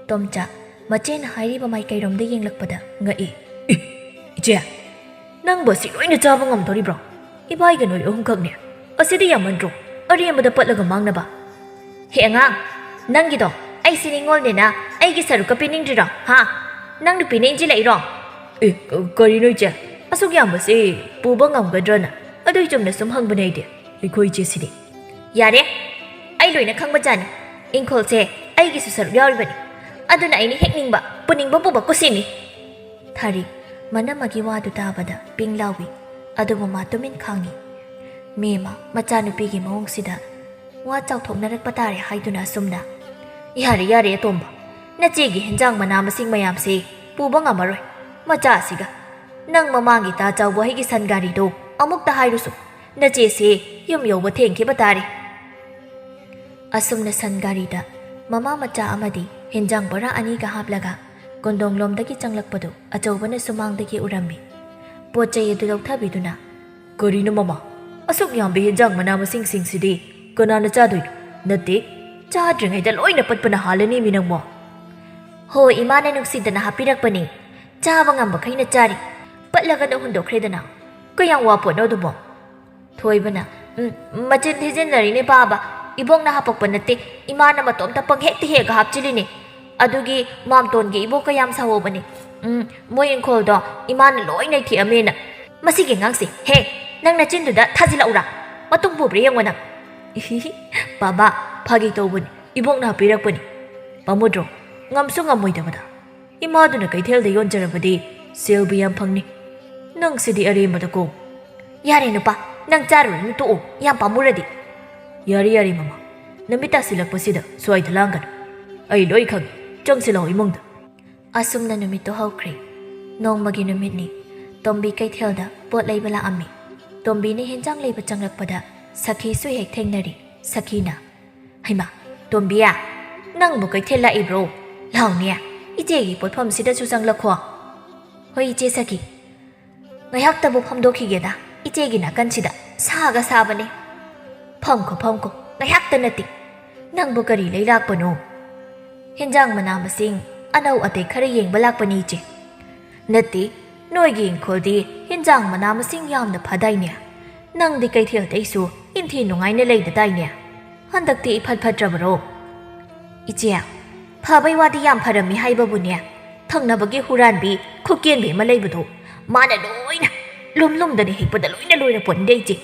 ꯇꯣꯝꯆꯥ, ꯃꯆꯦꯅ ꯍꯥꯏꯔꯤꯕ ꯃꯥꯏꯀꯩꯔꯣꯝꯗ ꯌꯦꯡꯂꯛꯄꯗ ꯉꯛꯏ꯫ "ꯑꯦ, ꯏꯆꯦ, ꯅꯪꯕꯨ ꯑꯁꯤ ꯂꯣꯏꯅ ꯆꯥꯕ ꯉꯝꯗꯣꯔꯤꯕ꯭ꯔꯣ? ꯏꯕꯥꯏꯒ ꯅꯣꯏ ꯑꯍꯨꯝꯈꯛꯅꯦ꯫ ꯑꯁꯤꯗꯤ ꯌꯥꯝꯃꯟꯗ꯭ꯔꯣ? ꯑꯔꯦꯝꯕꯗ ꯄꯠꯂꯒ ꯃꯥꯡꯅꯕ꯫" "ꯍꯦ ꯑꯉꯥꯡ, ꯅꯪꯒꯤꯗꯣ ꯑꯩꯁꯤ ꯅꯤꯉꯣꯜꯅꯦꯅ ꯑꯩꯒꯤ ꯁꯔꯨꯛꯀ ꯄꯤꯅꯤꯡꯗ꯭ꯔꯤꯔꯣ? ꯍꯥ? ꯅꯪ ꯅꯨꯄꯤꯅ ꯏꯟꯁꯤꯜꯂꯛꯏꯔꯣ?" "ꯑꯦ, ꯀ-, ꯀꯔꯤꯅꯣ ꯏꯆꯦ? ꯑꯁꯨꯛ ꯌꯥꯝꯕꯁꯤ ꯄꯨꯕ ꯉꯝꯒꯗ꯭ꯔꯅ ꯑꯗꯨꯏ ꯆꯨꯝꯅ ꯁꯨꯝ ꯍꯪꯕꯅꯦ ꯑꯩꯗꯤ꯫ ꯑꯩꯈꯣꯏ ꯏꯆꯦꯁꯤꯗꯤ꯫" "ꯌꯥꯔꯦ, ꯑꯩ ꯂꯣꯏꯅ ꯈꯪꯕꯖꯥꯠꯅꯤ꯫ ꯏꯪꯈꯣꯜꯁꯦ ꯑꯩꯒꯤꯁꯨ ꯁꯔꯨꯛ ꯌꯥꯎꯔꯤꯕꯅꯤ꯫ ꯑꯗꯨꯅ ꯑꯩꯅ ꯍꯦꯛꯅꯤꯡꯕ, ꯄꯨꯅꯤꯡꯕ ꯄꯨꯕ ꯀꯨꯁꯤꯅꯤ꯫" ꯊꯥꯔꯤ, ꯃꯅꯝꯃꯒꯤ ꯋꯥꯗꯨ ꯇꯥꯕꯗ ꯄꯤꯡ ꯂꯥꯎꯏ꯫ ꯑꯗꯨꯕꯨ ꯃꯥ ꯇꯨꯃꯤꯟ ꯈꯥꯡꯏ꯫ ꯃꯦꯝꯃ, ꯃꯆꯥꯅꯨꯄꯤꯒꯤ ꯃꯑꯣꯡꯁꯤꯗ ꯋꯥ ꯆꯥꯎꯊꯣꯛꯅꯔꯛꯄ ꯇꯥꯔꯦ ꯍꯥꯏꯗꯨꯅ ꯑꯁꯨꯝꯅ, "ꯌꯥꯔꯦ, ꯌꯥꯔꯦ ꯑꯇꯣꯝꯕ, ꯅꯆꯦꯒꯤ ꯍꯦꯟꯖꯥꯡ ꯃꯅꯥ ꯃꯁꯤꯡ ꯃꯌꯥꯝꯁꯦ ꯄꯨꯕ ꯉꯝꯃꯔꯣꯏ꯫ ꯃꯆꯥꯁꯤꯒ ꯅꯪ ꯃꯃꯥꯡꯒꯤ ꯇꯥ ꯆꯥꯎꯕ ꯍꯩꯒꯤ ꯁꯟ ꯒꯥꯔꯤꯗꯣ ꯑꯃꯨꯛꯇ ꯍꯥꯏꯔꯨꯁꯨ, ꯅꯆꯦꯁꯦ ꯌꯨꯝ ꯌꯧꯕ ꯊꯦꯡꯈꯤꯕ ꯇꯥꯔꯦ꯫" ꯑꯁꯨꯝꯅ ꯁꯟ ꯒꯥꯔꯤꯗ ꯃꯃꯥ ꯃꯆꯥ ꯑꯃꯗꯤ ꯍꯦꯟꯖꯥꯡ ꯕꯣꯔꯥ ꯑꯅꯤꯒ ꯍꯥꯞꯂꯒ ꯀꯣꯟꯗꯣꯡꯂꯣꯝꯗꯒꯤ ꯆꯪꯂꯛꯄꯗꯨ ꯑꯆꯧꯕꯅ ꯁꯨꯃꯥꯡꯗꯒꯤ ꯎꯔꯝꯃꯤ꯫ ꯄꯣꯠ ꯆꯩ ꯑꯗꯨ ꯂꯧꯊꯕꯤꯗꯨꯅ, "ꯀꯔꯤꯅꯣ ꯃꯃꯥ? ꯑꯁꯨꯛ ꯌꯥꯝꯕ ꯍꯦꯟꯖꯥꯡ ꯃꯅꯥ ꯃꯁꯤꯡꯁꯤꯡꯁꯤꯗꯤ ꯀꯅꯥꯅ ꯆꯥꯗꯣꯏꯅꯣ? ꯅꯠꯇꯦ, ꯆꯥꯗ꯭ꯔꯤꯉꯩꯗ ꯂꯣꯏꯅ ꯄꯠꯄꯅ ꯍꯥꯜꯂꯅꯤ ꯃꯤ ꯅꯪꯕꯣ꯫" "ꯍꯣ, ꯏꯃꯥꯅ ꯅꯨꯡꯁꯤꯗꯅ ꯍꯥꯞꯄꯤꯔꯛꯄꯅꯤ꯫ ꯆꯥꯕ ꯉꯝꯕꯈꯩꯅ ꯆꯥꯔꯤ꯫ ꯄꯠꯂꯒꯅ ꯍꯨꯟꯗꯣꯛꯈ꯭ꯔꯦꯗꯅ꯫ ꯀꯌꯥꯝ ꯋꯥ ꯄꯣꯠꯅꯣ ꯑꯗꯨꯕꯣ?" ꯊꯣꯏꯕꯅ, "ꯎꯝ, ꯃꯆꯤꯟ ꯊꯤꯖꯤꯟꯅꯔꯤꯅꯦ ꯄꯥꯕ꯫ ꯏꯕꯣꯛꯅ ꯍꯥꯄꯛꯄ ꯅꯠꯇꯦ, ꯏꯃꯥꯅ ꯃꯇꯣꯝꯇ ꯄꯪꯍꯦꯛꯇ ꯍꯦꯛꯑꯒ ꯍꯥꯞꯆꯤꯜꯂꯤꯅꯦ꯫ ꯑꯗꯨꯒꯤ ꯃꯥꯝꯇꯣꯟꯒꯤ ꯏꯕꯣꯛ ꯀꯌꯥꯝ ꯁꯥꯎꯍꯧꯕꯅꯦ꯫ ꯎꯝ, ꯃꯣꯏ ꯏꯪꯈꯣꯜꯗꯣ ꯏꯃꯥꯅ ꯂꯣꯏ ꯅꯩꯊꯦꯛꯑꯝꯃꯦꯅ꯫ ꯃꯁꯤꯒꯤ ꯑꯉꯥꯡꯁꯦ, ꯍꯦ, ꯅꯪ ꯅꯆꯤꯟꯗꯨꯗ ꯊꯥꯖꯤꯜꯂꯛꯎꯔꯥ? ꯃꯇꯨꯡ ꯄꯨꯕ꯭ꯔꯥ ꯌꯦꯡꯉꯣ ꯅꯪ꯫" "ꯏꯍꯤꯍꯤ, ꯄꯥꯕ, "ꯐꯥꯒꯤ ꯇꯧꯕꯅꯤ, ꯏꯕꯣꯛꯅ ꯍꯥꯞꯄꯤꯔꯛꯄꯅꯤ꯫ ꯄꯥꯝꯃꯨꯗ꯭ꯔꯣ? ꯉꯝꯁꯨ ꯉꯝꯃꯣꯏꯗꯕꯗ꯫ ꯏꯃꯥꯗꯨꯅ ꯀꯩꯊꯦꯜꯗ ꯌꯣꯟꯖꯔꯕꯗꯤ ꯁꯦꯜꯕꯨ ꯌꯥꯝ ꯐꯪꯅꯤ꯫ ꯅꯪꯁꯤꯗꯤ ꯑꯔꯦꯝꯕꯗꯀꯣ꯫ ꯌꯥꯔꯦ ꯅꯨꯄꯥ, ꯅꯪ ꯆꯥꯔꯨꯔꯅꯨ, ꯇꯣꯛꯑꯣ, ꯌꯥꯝ ꯄꯥꯝꯃꯨꯔꯗꯤ꯫" "ꯌꯥꯔꯦ, ꯌꯥꯔꯦ ꯃꯃꯥ, ꯅꯨꯃꯤꯠ ꯇꯥꯁꯤꯜꯂꯛꯄꯁꯤꯗ ꯁ꯭ꯋꯥꯏꯗ ꯂꯥꯡꯒꯅꯨ꯫ ꯑꯩ ꯂꯣꯏ ꯈꯪꯉꯤ, ꯆꯪꯁꯤꯜꯂꯛꯑꯣ ꯏꯃꯨꯡꯗ꯫" ꯑꯁꯨꯝꯅ ꯅꯨꯃꯤꯠꯇꯨ ꯍꯧꯈ꯭ꯔꯦ꯫ ꯅꯣꯡꯃꯒꯤ ꯅꯨꯃꯤꯠꯅꯤ꯫ ꯇꯣꯝꯕꯤ ꯀꯩꯊꯦꯜꯗ ꯄꯣꯠ ꯂꯩꯕ ꯂꯥꯛꯑꯝꯃꯤ꯫ ꯇꯣꯝꯕꯤꯅ ꯍꯦꯟꯖꯥꯡ ꯂꯩꯕ ꯆꯪꯂꯛꯄꯗ ꯁꯈꯤꯁꯨ ꯍꯦꯛ ꯊꯦꯡꯅꯔꯤ꯫ ꯁꯈꯤꯅ, "ꯍꯩꯃꯥ, ꯇꯣꯝꯕꯤꯌꯥ, ꯅꯪꯕꯨ ꯀꯩꯊꯦꯜ ꯂꯥꯛꯏꯕ꯭ꯔꯣ? ꯂꯥꯎꯅꯦ, ꯏꯆꯦꯒꯤ ꯄꯣꯠꯐꯝꯁꯤꯗꯁꯨ ꯆꯪꯂꯛꯈꯣ꯫" "ꯍꯣꯏ ꯏꯆꯦ ꯁꯈꯤ, ꯉꯥꯏꯍꯥꯛꯇꯕꯨ ꯐꯝꯗꯣꯛꯈꯤꯒꯦꯗ, ꯏꯆꯦꯒꯤ ꯅꯥꯀꯟꯁꯤꯗ ꯁꯥꯒ ꯁꯥꯕꯅꯦ꯫" "ꯐꯝꯈꯣ, ꯐꯝꯈꯣ, ꯉꯥꯏꯍꯥꯛꯇ ꯅꯠꯇꯦ꯫ ꯅꯪꯕꯨ ꯀꯔꯤ ꯂꯩ ꯂꯥꯛꯄꯅꯣ?" "ꯍꯦꯟꯖꯥꯡ ꯃꯅꯥ ꯃꯁꯤꯡ ꯑꯅꯧ ꯑꯇꯩ ꯈꯔ ꯌꯦꯡꯕ ꯂꯥꯛꯄꯅꯤ ꯏꯆꯦ꯫" "ꯅꯠꯇꯦ, ꯅꯣꯏꯒꯤ ꯏꯪꯈꯣꯜꯗꯤ ꯍꯦꯟꯖꯥꯡ ꯃꯅꯥ ꯃꯁꯤꯡ ꯌꯥꯝꯅ ꯐꯗꯥꯏꯅꯦ? ꯅꯪꯗꯤ ꯀꯩꯊꯦꯜꯗꯩꯁꯨ ꯏꯟꯊꯤ ꯅꯨꯡꯉꯥꯏꯅ ꯂꯩꯗꯗꯥꯏꯅꯦ? ꯍꯟꯗꯛꯇꯤ ꯏꯐꯠ ꯐꯠꯇ꯭ꯔꯕꯔꯣ?" "ꯏꯆꯦ, ꯐꯕꯩ ꯋꯥꯗꯤ ꯌꯥꯝ ꯐꯔꯝꯃꯤ ꯍꯥꯏꯕꯕꯨꯅꯦ, ꯊꯪꯅꯕꯒꯤ ꯍꯨꯔꯥꯟꯕꯤ ꯈꯨꯀꯦꯟꯕꯤ ꯑꯃ ꯂꯩꯕꯗꯣ, ꯃꯥꯅ ꯂꯣꯏꯅ ꯂꯨꯝ ꯂꯨꯝꯗꯅ ꯍꯦꯛꯄꯗ ꯂꯣꯏꯅ ꯂꯣꯏꯔ ꯄꯣꯠꯅꯤꯗ ꯏꯆꯦ꯫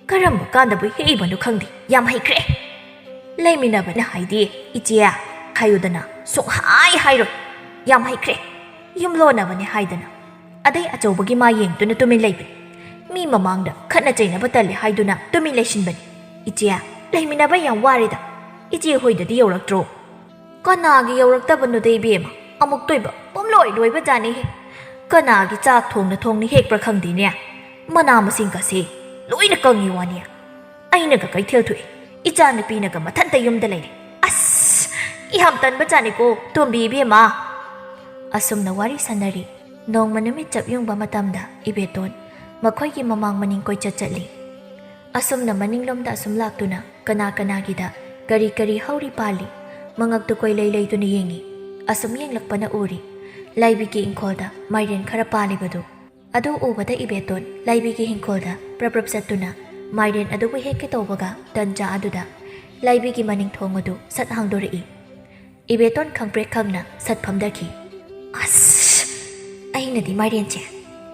ꯀꯔꯝꯕ ꯀꯥꯟꯗꯕꯨ ꯍꯦꯛꯏꯕꯅꯣ ꯈꯪꯗꯦ, ꯌꯥꯝ ꯍꯩꯈ꯭ꯔꯦ꯫ ꯂꯩꯃꯤꯟꯅꯕꯅ ꯍꯥꯏꯗꯤ ꯏꯆꯦ ꯍꯥꯏꯌꯨꯗꯅ ꯁꯨꯡꯍꯥꯏ ꯍꯥꯏꯔꯣꯏ꯫ ꯌꯥꯝ ꯍꯩꯈ꯭ꯔꯦ꯫ ꯌꯨꯝꯂꯣꯟꯅꯕꯅꯦ ꯍꯥꯏꯗꯅ ꯑꯗꯩ ꯑꯆꯧꯕꯒꯤ ꯃꯥ ꯌꯦꯡꯗꯨꯅ ꯇꯨꯃꯤꯟ ꯂꯩꯕꯅꯤ꯫ ꯃꯤ ꯃꯃꯥꯡꯗ ꯈꯠꯅ ꯆꯩꯅꯕ ꯇꯜꯂꯦ ꯍꯥꯏꯗꯨꯅ ꯇꯨꯃꯤꯟ ꯂꯩꯁꯤꯟꯕꯅꯤ꯫ ꯏꯆꯦ, ꯂꯩꯃꯤꯟꯅꯕ ꯌꯥꯝ ꯋꯥꯔꯦꯗ꯫ ꯏꯆꯦ ꯍꯣꯏꯗꯗꯤ ꯌꯧꯔꯛꯇ꯭ꯔꯣ?" "ꯀꯅꯥꯒꯤ ꯌꯧꯔꯛꯇꯕꯅꯣꯗ ꯏꯕꯦꯝꯃ, ꯑꯃꯨꯛꯇꯣꯏꯕ ꯄꯨꯝꯂꯣꯏ ꯂꯣꯏꯕ ꯖꯥꯠꯅꯤꯍꯦ꯫ ꯀꯅꯥꯒꯤ ꯆꯥꯛ ꯊꯣꯡꯅ ꯊꯣꯡꯅ ꯍꯦꯛꯄ꯭ꯔꯥ ꯈꯪꯗꯦꯅꯦ, ꯃꯅꯥ ꯃꯁꯤꯡꯒꯁꯦ ꯂꯣꯏꯅ ꯀꯪꯉꯤ ꯋꯥꯅꯤ꯫ ꯑꯩꯅꯒ ꯀꯩꯊꯦꯜ ꯊꯣꯛꯑꯦ, ꯏꯆꯥꯅꯨꯄꯤꯅꯒ ꯃꯊꯟꯇ ꯌꯨꯝꯗ ꯂꯩꯔꯦ꯫ ꯑꯁ, ꯌꯥꯝ ꯇꯟꯕ ꯖꯥꯠꯅꯤꯀꯣ ꯇꯣꯝꯕꯤ ꯏꯕꯦꯝꯃ꯫" ꯑꯁꯨꯝꯅ ꯋꯥꯔꯤ ꯁꯥꯟꯅꯔꯤ꯫ ꯅꯣꯡꯃ ꯅꯨꯃꯤꯠ ꯆꯞ ꯌꯨꯡꯕ ꯃꯇꯝꯗ ꯏꯕꯦꯇꯣꯟ ꯃꯈꯣꯏꯒꯤ ꯃꯃꯥꯡ ꯃꯅꯤꯡ ꯀꯣꯏꯆꯠ ꯆꯠꯂꯤ꯫ ꯑꯁꯨꯝꯅ ꯃꯅꯤꯡꯂꯣꯝꯗ ꯑꯁꯨꯝ ꯂꯥꯛꯇꯨꯅ ꯀꯅꯥ ꯀꯅꯥꯒꯤꯗ ꯀꯔꯤ ꯀꯔꯤ ꯍꯧꯔꯤ ꯄꯥꯜꯂꯤ, ꯃꯉꯛꯇꯨ ꯀꯣꯏꯂꯩ ꯂꯩꯗꯨꯅ ꯌꯦꯡꯉꯤ꯫ ꯑꯁꯨꯝ ꯌꯦꯡꯂꯛꯄꯅ ꯎꯔꯤ ꯂꯥꯏꯕꯤꯒꯤ ꯏꯪꯈꯣꯜꯗ ꯃꯥꯏꯔꯦꯟ ꯈꯔ ꯄꯥꯜꯂꯤꯕꯗꯨ꯫ ꯑꯗꯨ ꯎꯕꯗ ꯏꯕꯦꯇꯣꯟ ꯂꯥꯏꯕꯤꯒꯤ ꯏꯪꯈꯣꯜꯗ ꯄ꯭ꯔꯞ ꯄ꯭ꯔꯞ ꯆꯠꯇꯨꯅ ꯃꯥꯏꯔꯦꯟ ꯑꯗꯨꯕꯨ ꯍꯦꯛꯀꯦ ꯇꯧꯕꯒ ꯇꯟꯖꯥ ꯑꯗꯨꯗ ꯂꯥꯏꯕꯤꯒꯤ ꯃꯅꯤꯡ ꯊꯣꯡ ꯑꯗꯨ ꯁꯠ ꯍꯥꯡꯗꯣꯔꯛꯏ꯫ ꯏꯕꯦꯇꯣꯟ ꯈꯪꯄ꯭ꯔꯦꯛ ꯈꯪꯅ ꯁꯠ ꯐꯝꯗꯈꯤ꯫ "ꯑꯁ! ꯑꯩꯅꯗꯤ ꯃꯥꯏꯔꯦꯟꯁꯦ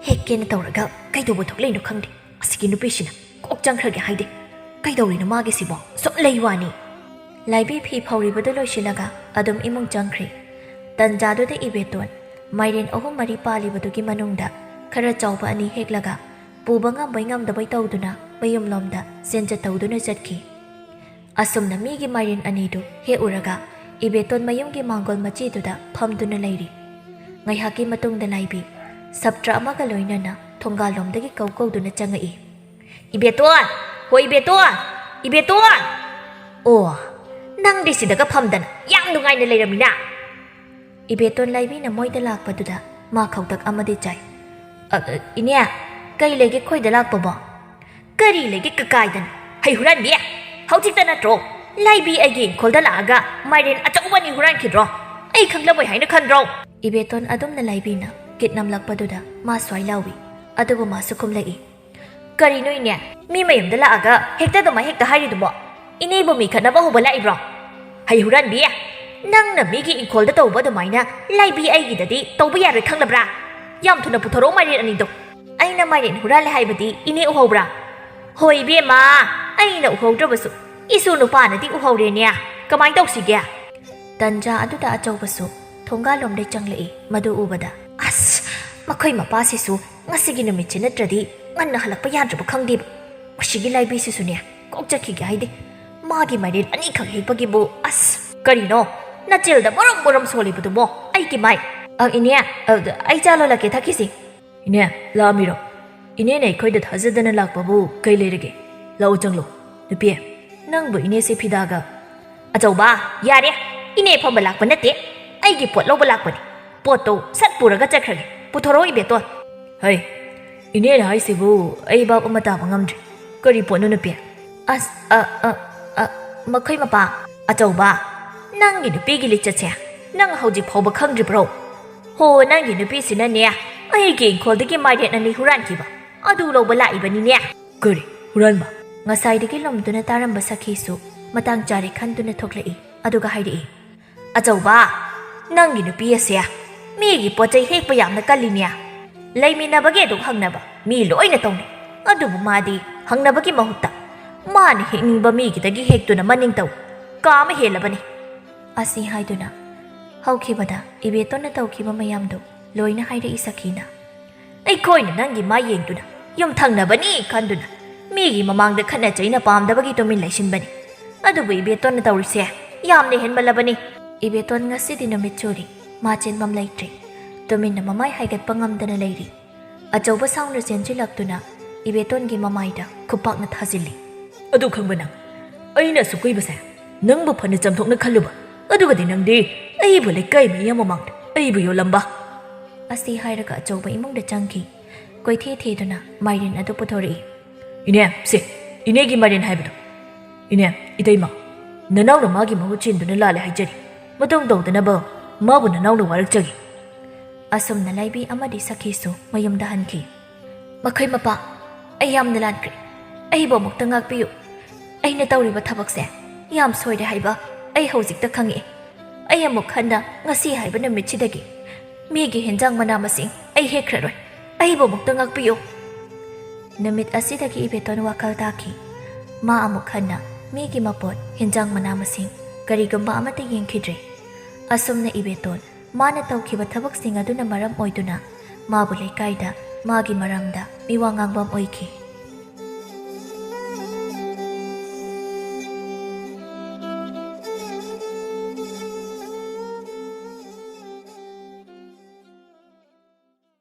ꯍꯦꯛꯀꯦꯅ ꯇꯧꯔꯒ ꯀꯩꯗꯧꯕ ꯊꯣꯛꯂꯛꯏꯅꯣ ꯈꯪꯗꯦ꯫ ꯑꯁꯤꯒꯤ ꯅꯨꯄꯤꯁꯤꯅ ꯀꯣꯛ ꯆꯪꯈ꯭ꯔꯒꯦ ꯍꯥꯏꯗꯦ꯫ ꯀꯩꯗꯧꯔꯤꯅꯣ ꯃꯥꯒꯤꯁꯤꯕꯣ? ꯁꯨꯝ ꯂꯩ ꯋꯥꯅꯤ꯫" ꯂꯥꯏꯕꯤ ꯐꯤ ꯐꯧꯔꯤꯕꯗꯨ ꯂꯣꯏꯁꯤꯜꯂꯒ ꯑꯗꯨꯝ ꯏꯃꯨꯡ ꯆꯪꯈ꯭ꯔꯤ꯫ ꯇꯟꯖꯥꯗꯨꯗ ꯏꯕꯦꯇꯣꯟ ꯃꯥꯏꯔꯦꯟ ꯑꯍꯨꯝ ꯃꯔꯤ ꯄꯥꯜꯂꯤꯕꯗꯨꯒꯤ ꯃꯅꯨꯡꯗ ꯈꯔ ꯆꯥꯎꯕ ꯑꯅꯤ ꯍꯦꯛꯂꯒ ꯄꯨꯕ ꯉꯝꯕꯣꯏ ꯉꯝꯗꯕꯣꯏ ꯇꯧꯗꯨꯅ ꯃꯌꯨꯝꯂꯣꯝꯗ ꯆꯦꯟꯖ ꯇꯧꯗꯨꯅ ꯆꯠꯈꯤ꯫ ꯑꯁꯨꯝꯅ ꯃꯤꯒꯤ ꯃꯥꯏꯔꯦꯟ ꯑꯅꯤꯗꯨ ꯍꯦꯛꯎꯔꯒ ꯏꯕꯦꯇꯣꯟ ꯃꯌꯨꯝꯒꯤ ꯃꯥꯡꯒꯣꯜ ꯃꯆꯤꯗꯨꯗ ꯐꯝꯗꯨꯅ ꯂꯩꯔꯤ꯫ ꯉꯥꯏꯍꯥꯛꯀꯤ ꯃꯇꯨꯡꯗ ꯂꯥꯏꯕꯤ ꯁꯞꯇ꯭ꯔ ꯑꯃꯒ ꯂꯣꯏꯅꯅ ꯊꯣꯡꯒꯥꯜꯂꯣꯝꯗꯒꯤ ꯀꯧ ꯀꯧꯗꯨꯅ ꯆꯪꯉꯛꯏ꯫ "ꯏꯕꯦꯇꯣꯟ! ꯍꯣ ꯏꯕꯦꯇꯣꯟ! ꯏꯕꯦꯇꯣꯟ!" "ꯑꯣ, ꯅꯪꯗꯤ ꯁꯤꯗꯒ ꯐꯝꯗꯅ ꯌꯥꯝ ꯅꯨꯡꯉꯥꯏꯅ ꯂꯩꯔꯝꯃꯤꯅ?" ꯏꯕꯦꯇꯣꯟ ꯂꯥꯏꯕꯤꯅ ꯃꯣꯏꯗ ꯂꯥꯛꯄꯗꯨꯗ ꯃꯥ ꯈꯧꯇꯛ ꯑꯃꯗꯤ ꯆꯥꯏ꯫ "ꯑ, ꯑ, ꯏꯅꯦ, ꯀꯩ ꯂꯩꯒꯦ ꯈꯣꯏꯗ ꯂꯥꯛꯄꯕꯣ?" "ꯀꯔꯤ ꯂꯩꯒꯦ ꯀꯀꯥꯏꯗꯅ? ꯍꯩ ꯍꯨꯔꯥꯟꯕꯤ! ꯍꯧꯖꯤꯛꯇ ꯅꯠꯇ꯭ꯔꯣ ꯂꯥꯏꯕꯤ ꯑꯩꯒꯤ ꯏꯪꯈꯣꯜꯗ ꯂꯥꯛꯑꯒ ꯃꯥꯏꯔꯦꯟ ꯑꯆꯧꯕ ꯑꯅꯤ ꯍꯨꯔꯥꯟꯈꯤꯗ꯭ꯔꯣ? ꯑꯩ ꯈꯪꯂꯕꯣꯏ ꯍꯥꯏꯅ ꯈꯟꯗ꯭ꯔꯣ?" ꯏꯕꯦꯇꯣꯟ ꯑꯗꯨꯝꯅ ꯂꯥꯏꯕꯤꯅ ꯀꯤꯠ ꯅꯝꯂꯛꯄꯗꯨꯗ ꯃꯥ ꯁ꯭ꯋꯥꯏ ꯂꯥꯎꯏ꯫ ꯑꯗꯨꯕꯨ ꯃꯥꯁꯨ ꯈꯨꯝꯂꯛꯏ꯫ "ꯀꯔꯤꯅꯣ ꯏꯅꯦ? ꯃꯤ ꯃꯌꯨꯝꯗ ꯂꯥꯛꯑꯒ ꯍꯦꯛꯇ ꯑꯗꯨꯃꯥꯏ ꯍꯦꯛꯇ ꯍꯥꯏꯔꯤꯗꯨꯕꯣ? ꯏꯅꯦꯕꯨ ꯃꯤ ꯈꯠꯅꯕ ꯍꯧꯕ ꯂꯥꯛꯏꯕ꯭ꯔꯣ? ꯍꯩ ꯍꯨꯔꯥꯟꯕꯤ! ꯅꯪꯅ ꯃꯤꯒꯤ ꯏꯪꯈꯣꯜꯗ ꯇꯧꯕ ꯑꯗꯨꯃꯥꯏꯅ ꯂꯥꯏꯕꯤ ꯑꯩꯒꯤꯗꯗꯤ ꯇꯧꯕ ꯌꯥꯔꯣꯏ ꯈꯪꯂꯕ꯭ꯔꯥ? ꯌꯥꯝ ꯊꯨꯅ ꯄꯨꯊꯣꯔꯛꯑꯣ ꯃꯥꯏꯔꯦꯟ ꯑꯅꯤꯗꯣ꯫ ꯑꯩꯅ ꯃꯥꯏꯔꯦꯟ ꯍꯨꯔꯥꯜꯂꯦ ꯍꯥꯏꯕꯗꯤ ꯏꯅꯦ ꯎꯍꯧꯕ꯭ꯔꯥ?" "ꯍꯣꯏ ꯏꯕꯦꯝꯃ, ꯑꯩꯅ ꯎꯍꯧꯗ꯭ꯔꯕꯁꯨ ꯏꯁꯨ ꯅꯨꯄꯥꯅꯗꯤ ꯎꯍꯧꯔꯦꯅꯦ꯫ ꯀꯃꯥꯏ ꯇꯧꯁꯤꯒꯦ?" ꯇꯟꯖꯥ ꯑꯗꯨꯗ ꯑꯆꯧꯕꯁꯨ ꯊꯣꯡꯒꯥꯜꯂꯣꯝꯗꯩ ꯆꯪꯂꯛꯏ꯫ ꯃꯗꯨ ꯎꯕꯗ, "ꯑꯁ, ꯃꯈꯣꯏ ꯃꯄꯥꯁꯤꯁꯨ ꯉꯁꯤꯒꯤ ꯅꯨꯃꯤꯠꯁꯤ ꯅꯠꯇ꯭ꯔꯗꯤ ꯉꯟꯅ ꯍꯜꯂꯛꯄ ꯌꯥꯗ꯭ꯔꯕ ꯈꯪꯗꯦꯕ꯫ ꯃꯁꯤꯒꯤ ꯂꯥꯏꯕꯤꯁꯤꯁꯨꯅꯦ, ꯀꯣꯛ ꯆꯠꯈꯤꯒꯦ ꯍꯥꯏꯗꯦ꯫ ꯃꯥꯒꯤ ꯃꯥꯏꯔꯦꯟ ꯑꯅꯤꯈꯛ ꯍꯦꯛꯄꯒꯤꯕꯨ, ꯑꯁ!" "ꯀꯔꯤꯅꯣ ꯅꯆꯤꯜꯗ ꯕꯣꯔꯝ ꯕꯣꯔꯝ ꯁꯣꯜꯂꯤꯕꯗꯨꯕꯣ? ꯑꯩꯒꯤ ꯃꯥꯏ!" "ꯑ, ꯏꯅꯦ, ꯑ, ꯑꯩ ꯆꯥ ꯂꯣꯜꯂꯛꯀꯦ, ꯊꯛꯈꯤꯁꯤ꯫" "ꯏꯅꯦ, ꯂꯥꯛꯑꯝꯃꯤꯔꯣ? ꯏꯅꯦꯅ ꯑꯩꯈꯣꯏꯗ ꯊꯥꯖꯗꯅ ꯂꯥꯛꯄꯕꯨ ꯀꯩ ꯂꯩꯔꯒꯦ? ꯂꯥꯛꯑꯣ ꯆꯪꯂꯣ꯫ ꯅꯨꯄꯤ, ꯅꯪꯕꯨ ꯏꯅꯦꯁꯦ ꯐꯤꯗꯥꯒ..." "ꯑꯆꯧꯕ, ꯌꯥꯔꯦ꯫ ꯏꯅꯦ ꯐꯝꯕ ꯂꯥꯛꯄ ꯅꯠꯇꯦ꯫ ꯑꯩꯒꯤ ꯄꯣꯠ ꯂꯧꯕ ꯂꯥꯛꯄꯅꯤ꯫ ꯄꯣꯠꯇꯣ ꯁꯠ ꯄꯨꯔꯒ ꯆꯠꯈ꯭ꯔꯒꯦ꯫ ꯄꯨꯊꯣꯔꯛꯑꯣ ꯏꯕꯦꯇꯣꯟ꯫" "ꯍꯩ, ꯏꯅꯦꯅ ꯍꯥꯏꯁꯤꯕꯨ ꯑꯩ ꯚꯥꯞ ꯑꯃ ꯇꯥꯕ ꯉꯝꯗ꯭ꯔꯦ꯫ ꯀꯔꯤ ꯄꯣꯠꯅꯣ ꯅꯨꯄꯤ?" "ꯑꯁ, ꯑ, ꯑ, ꯑ, ꯃꯈꯣꯏ ꯃꯄꯥ꯫" "ꯑꯆꯧꯕ, ꯅꯪꯒꯤ ꯅꯨꯄꯤꯒꯤ ꯂꯤꯆꯠꯁꯦ ꯅꯪ ꯍꯧꯖꯤꯛ ꯐꯥꯎꯕ ꯈꯪꯗ꯭ꯔꯤꯕ꯭ꯔꯣ? ꯍꯣ, ꯅꯪꯒꯤ ꯅꯨꯄꯤꯁꯤꯅꯅꯦ ꯑꯩꯒꯤ ꯏꯪꯈꯣꯜꯗꯒꯤ ꯃꯥꯏꯔꯦꯟ ꯑꯅꯤ ꯍꯨꯔꯥꯟꯈꯤꯕ, ꯑꯗꯨ ꯂꯧꯕ ꯂꯥꯛꯏꯕꯅꯤꯅꯦ꯫" "ꯀꯔꯤ ꯍꯨꯔꯥꯟꯕ?" ꯉꯁꯥꯏꯗꯒꯤ ꯂꯨꯝꯗꯨꯅ ꯇꯥꯔꯝꯕ ꯁꯈꯤꯁꯨ ꯃꯇꯥꯡ ꯆꯥꯔꯦ ꯈꯟꯗꯨꯅ ꯊꯣꯛꯂꯛꯏ꯫ ꯑꯗꯨꯒ ꯍꯥꯏꯔꯛꯏ, "ꯑꯆꯧꯕ, ꯅꯪꯒꯤ ꯅꯨꯄꯤ ꯑꯁꯦ ꯃꯤꯒꯤ ꯄꯣꯠ ꯆꯩ ꯍꯦꯛꯄ ꯌꯥꯝꯅ ꯀꯜꯂꯤꯅꯦ꯫ ꯂꯩꯃꯤꯟꯅꯕꯒꯤ ꯑꯗꯨꯝ ꯍꯪꯅꯕ ꯃꯤ ꯂꯣꯏꯅ ꯇꯧꯅꯩ꯫ ꯑꯗꯨꯕꯨ ꯃꯥꯗꯤ ꯍꯪꯅꯕꯒꯤ ꯃꯍꯨꯠꯇ ꯃꯥꯅ ꯍꯦꯛꯅꯤꯡꯕ ꯃꯤꯒꯤꯗꯒꯤ ꯍꯦꯛꯇꯨꯅ ꯃꯅꯤꯡ ꯇꯧꯏ꯫ ꯀꯥ ꯑꯃ ꯍꯦꯜꯂꯕꯅꯤ꯫ ꯑꯁꯤ ꯍꯥꯏꯗꯨꯅ ꯍꯧꯈꯤꯕꯗ ꯏꯕꯦꯇꯣꯟꯅ ꯇꯧꯈꯤꯕ ꯃꯌꯥꯝꯗꯨ ꯂꯣꯏꯅ ꯍꯥꯏꯔꯛꯏ ꯁꯈꯤꯅ꯫ ꯑꯩꯈꯣꯏꯅ ꯅꯪꯒꯤ ꯃꯥꯏ ꯌꯦꯡꯗꯨꯅ ꯌꯨꯝ ꯊꯪꯅꯕꯅꯤ ꯈꯟꯗꯨꯅ ꯃꯤꯒꯤ ꯃꯃꯥꯡꯗ ꯈꯠꯅ ꯆꯩꯅ ꯄꯥꯝꯗꯕꯒꯤ ꯇꯨꯃꯤꯟ ꯂꯩꯁꯤꯟꯕꯅꯤ꯫ ꯑꯗꯨꯕꯨ ꯏꯕꯦꯇꯣꯟꯅ ꯇꯧꯔꯤꯁꯦ ꯌꯥꯝꯅ ꯍꯦꯟꯃꯜꯂꯕꯅꯤ꯫ ꯏꯕꯦꯇꯣꯟ ꯉꯁꯤꯗꯤ ꯅꯨꯃꯤꯠ ꯆꯨꯔꯤ꯫ ꯃꯥ ꯆꯦꯟꯐꯝ ꯂꯩꯇ꯭ꯔꯦ꯫ ꯇꯨꯃꯤꯟꯅ ꯃꯃꯥꯏ ꯍꯥꯏꯒꯠꯄ ꯉꯝꯗꯅ ꯂꯩꯔꯤ꯫ ꯑꯆꯧꯕ ꯁꯥꯎꯅ ꯆꯦꯟꯁꯤꯜꯂꯛꯇꯨꯅ ꯏꯕꯦꯇꯣꯟꯒꯤ ꯃꯃꯥꯏꯗ ꯈꯨꯄꯥꯛꯅ ꯊꯥꯖꯤꯜꯂꯤ꯫ ꯑꯗꯨ ꯈꯪꯕ ꯅꯪ, ꯑꯩꯅ ꯑꯁꯨꯛ ꯀꯨꯏꯕꯁꯦ ꯅꯪꯕꯨ ꯐꯅ ꯆꯝꯊꯣꯛꯅ ꯈꯜꯂꯨꯕ, ꯑꯗꯨꯒꯗꯤ ꯅꯪꯗꯤ ꯑꯩꯕꯨ ꯂꯩꯀꯥꯏ ꯃꯤꯌꯥꯝ ꯃꯃꯥꯡꯗ ꯑꯩꯕꯨ ꯌꯣꯜꯂꯝꯕ꯫ ꯑꯁꯤ ꯍꯥꯏꯔꯒ ꯑꯆꯧꯕ ꯏꯃꯨꯡꯗ ꯆꯪꯈꯤ꯫ ꯀꯣꯏꯊꯤ ꯊꯤꯗꯨꯅ ꯃꯥꯏꯔꯦꯟ ꯑꯗꯨ ꯄꯨꯊꯣꯔꯛꯏ꯫ ꯏꯅꯦ, ꯁꯦ, ꯏꯅꯦꯒꯤ ꯃꯥꯏꯔꯦꯟ ꯍꯥꯏꯕꯗꯣ꯫ ꯏꯅꯦ, ꯏꯇꯩꯃ, ꯅꯅꯥꯎꯅ ꯃꯥꯒꯤ ꯃꯍꯨꯠ ꯁꯤꯟꯗꯨꯅ ꯂꯥꯜꯂꯦ ꯍꯥꯏꯖꯔꯤ꯫ ꯃꯇꯨꯡ ꯇꯧꯗꯅꯕ ꯃꯥꯕꯨ ꯅꯅꯥꯎꯅ ꯋꯥꯔꯛꯆꯒꯦ꯫ ꯑꯁꯨꯝꯅ ꯂꯩꯕꯤ ꯑꯃꯗꯤ ꯁꯈꯤꯁꯨ ꯃꯌꯨꯝꯗ ꯍꯟꯈꯤ꯫ ꯃꯈꯣꯏ ꯃꯄꯥ, ꯑꯩ ꯌꯥꯝꯅ ꯂꯥꯟꯈ꯭ꯔꯦ꯫ ꯑꯩꯕꯨ ꯑꯃꯨꯛꯇ ꯉꯥꯛꯄꯤꯌꯨ꯫ ꯑꯩꯅ ꯇꯧꯔꯤꯕ ꯊꯕꯛꯁꯦ ꯌꯥꯝ ꯁꯣꯏꯔꯦ ꯍꯥꯏꯕ ꯑꯩ ꯍꯧꯖꯤꯛꯇ ꯈꯪꯉꯛꯑꯦ꯫ ꯑꯩ ꯑꯃꯨꯛ ꯍꯟꯅ ꯉꯁꯤ ꯍꯥꯏꯕ ꯅꯨꯃꯤꯠꯁꯤꯗꯒꯤ ꯃꯤꯒꯤ ꯍꯦꯟꯖꯥꯡ ꯃꯅꯥ ꯃꯁꯤꯡ ꯑꯩ ꯍꯦꯛꯈ꯭ꯔꯔꯣꯏ꯫ ꯑꯩꯕꯨ ꯑꯃꯨꯛꯇ ꯉꯥꯛꯄꯤꯌꯨ꯫ ꯅꯨꯃꯤꯠ ꯑꯁꯤꯗꯒꯤ ꯏꯕꯦꯇꯣꯟ ꯋꯥꯈꯜ ꯇꯥꯈꯤ꯫ ꯃꯥ ꯑꯃꯨꯛ ꯍꯟꯅ ꯃꯤꯒꯤ ꯃꯄꯣꯠ, ꯍꯦꯟꯖꯥꯡ ꯃꯅꯥ ꯃꯁꯤꯡ ꯀꯔꯤꯒꯨꯝꯕ ꯑꯃꯠꯇ ꯌꯦꯡꯈꯤꯗ꯭ꯔꯦ꯫ ꯑꯁꯨꯝꯅ ꯏꯕꯦꯇꯣꯟ ꯃꯥꯅ ꯇꯧꯈꯤꯕ ꯊꯕꯛꯁꯤꯡ ꯑꯗꯨꯅ ꯃꯔꯝ ꯑꯣꯏꯗꯨꯅ ꯃꯥꯕꯨ ꯂꯩꯀꯥꯏꯗ ꯃꯥꯒꯤ ꯃꯔꯝꯗ ꯃꯤꯋꯥ ꯉꯥꯡꯕꯝ ꯑꯣꯏꯈꯤ꯫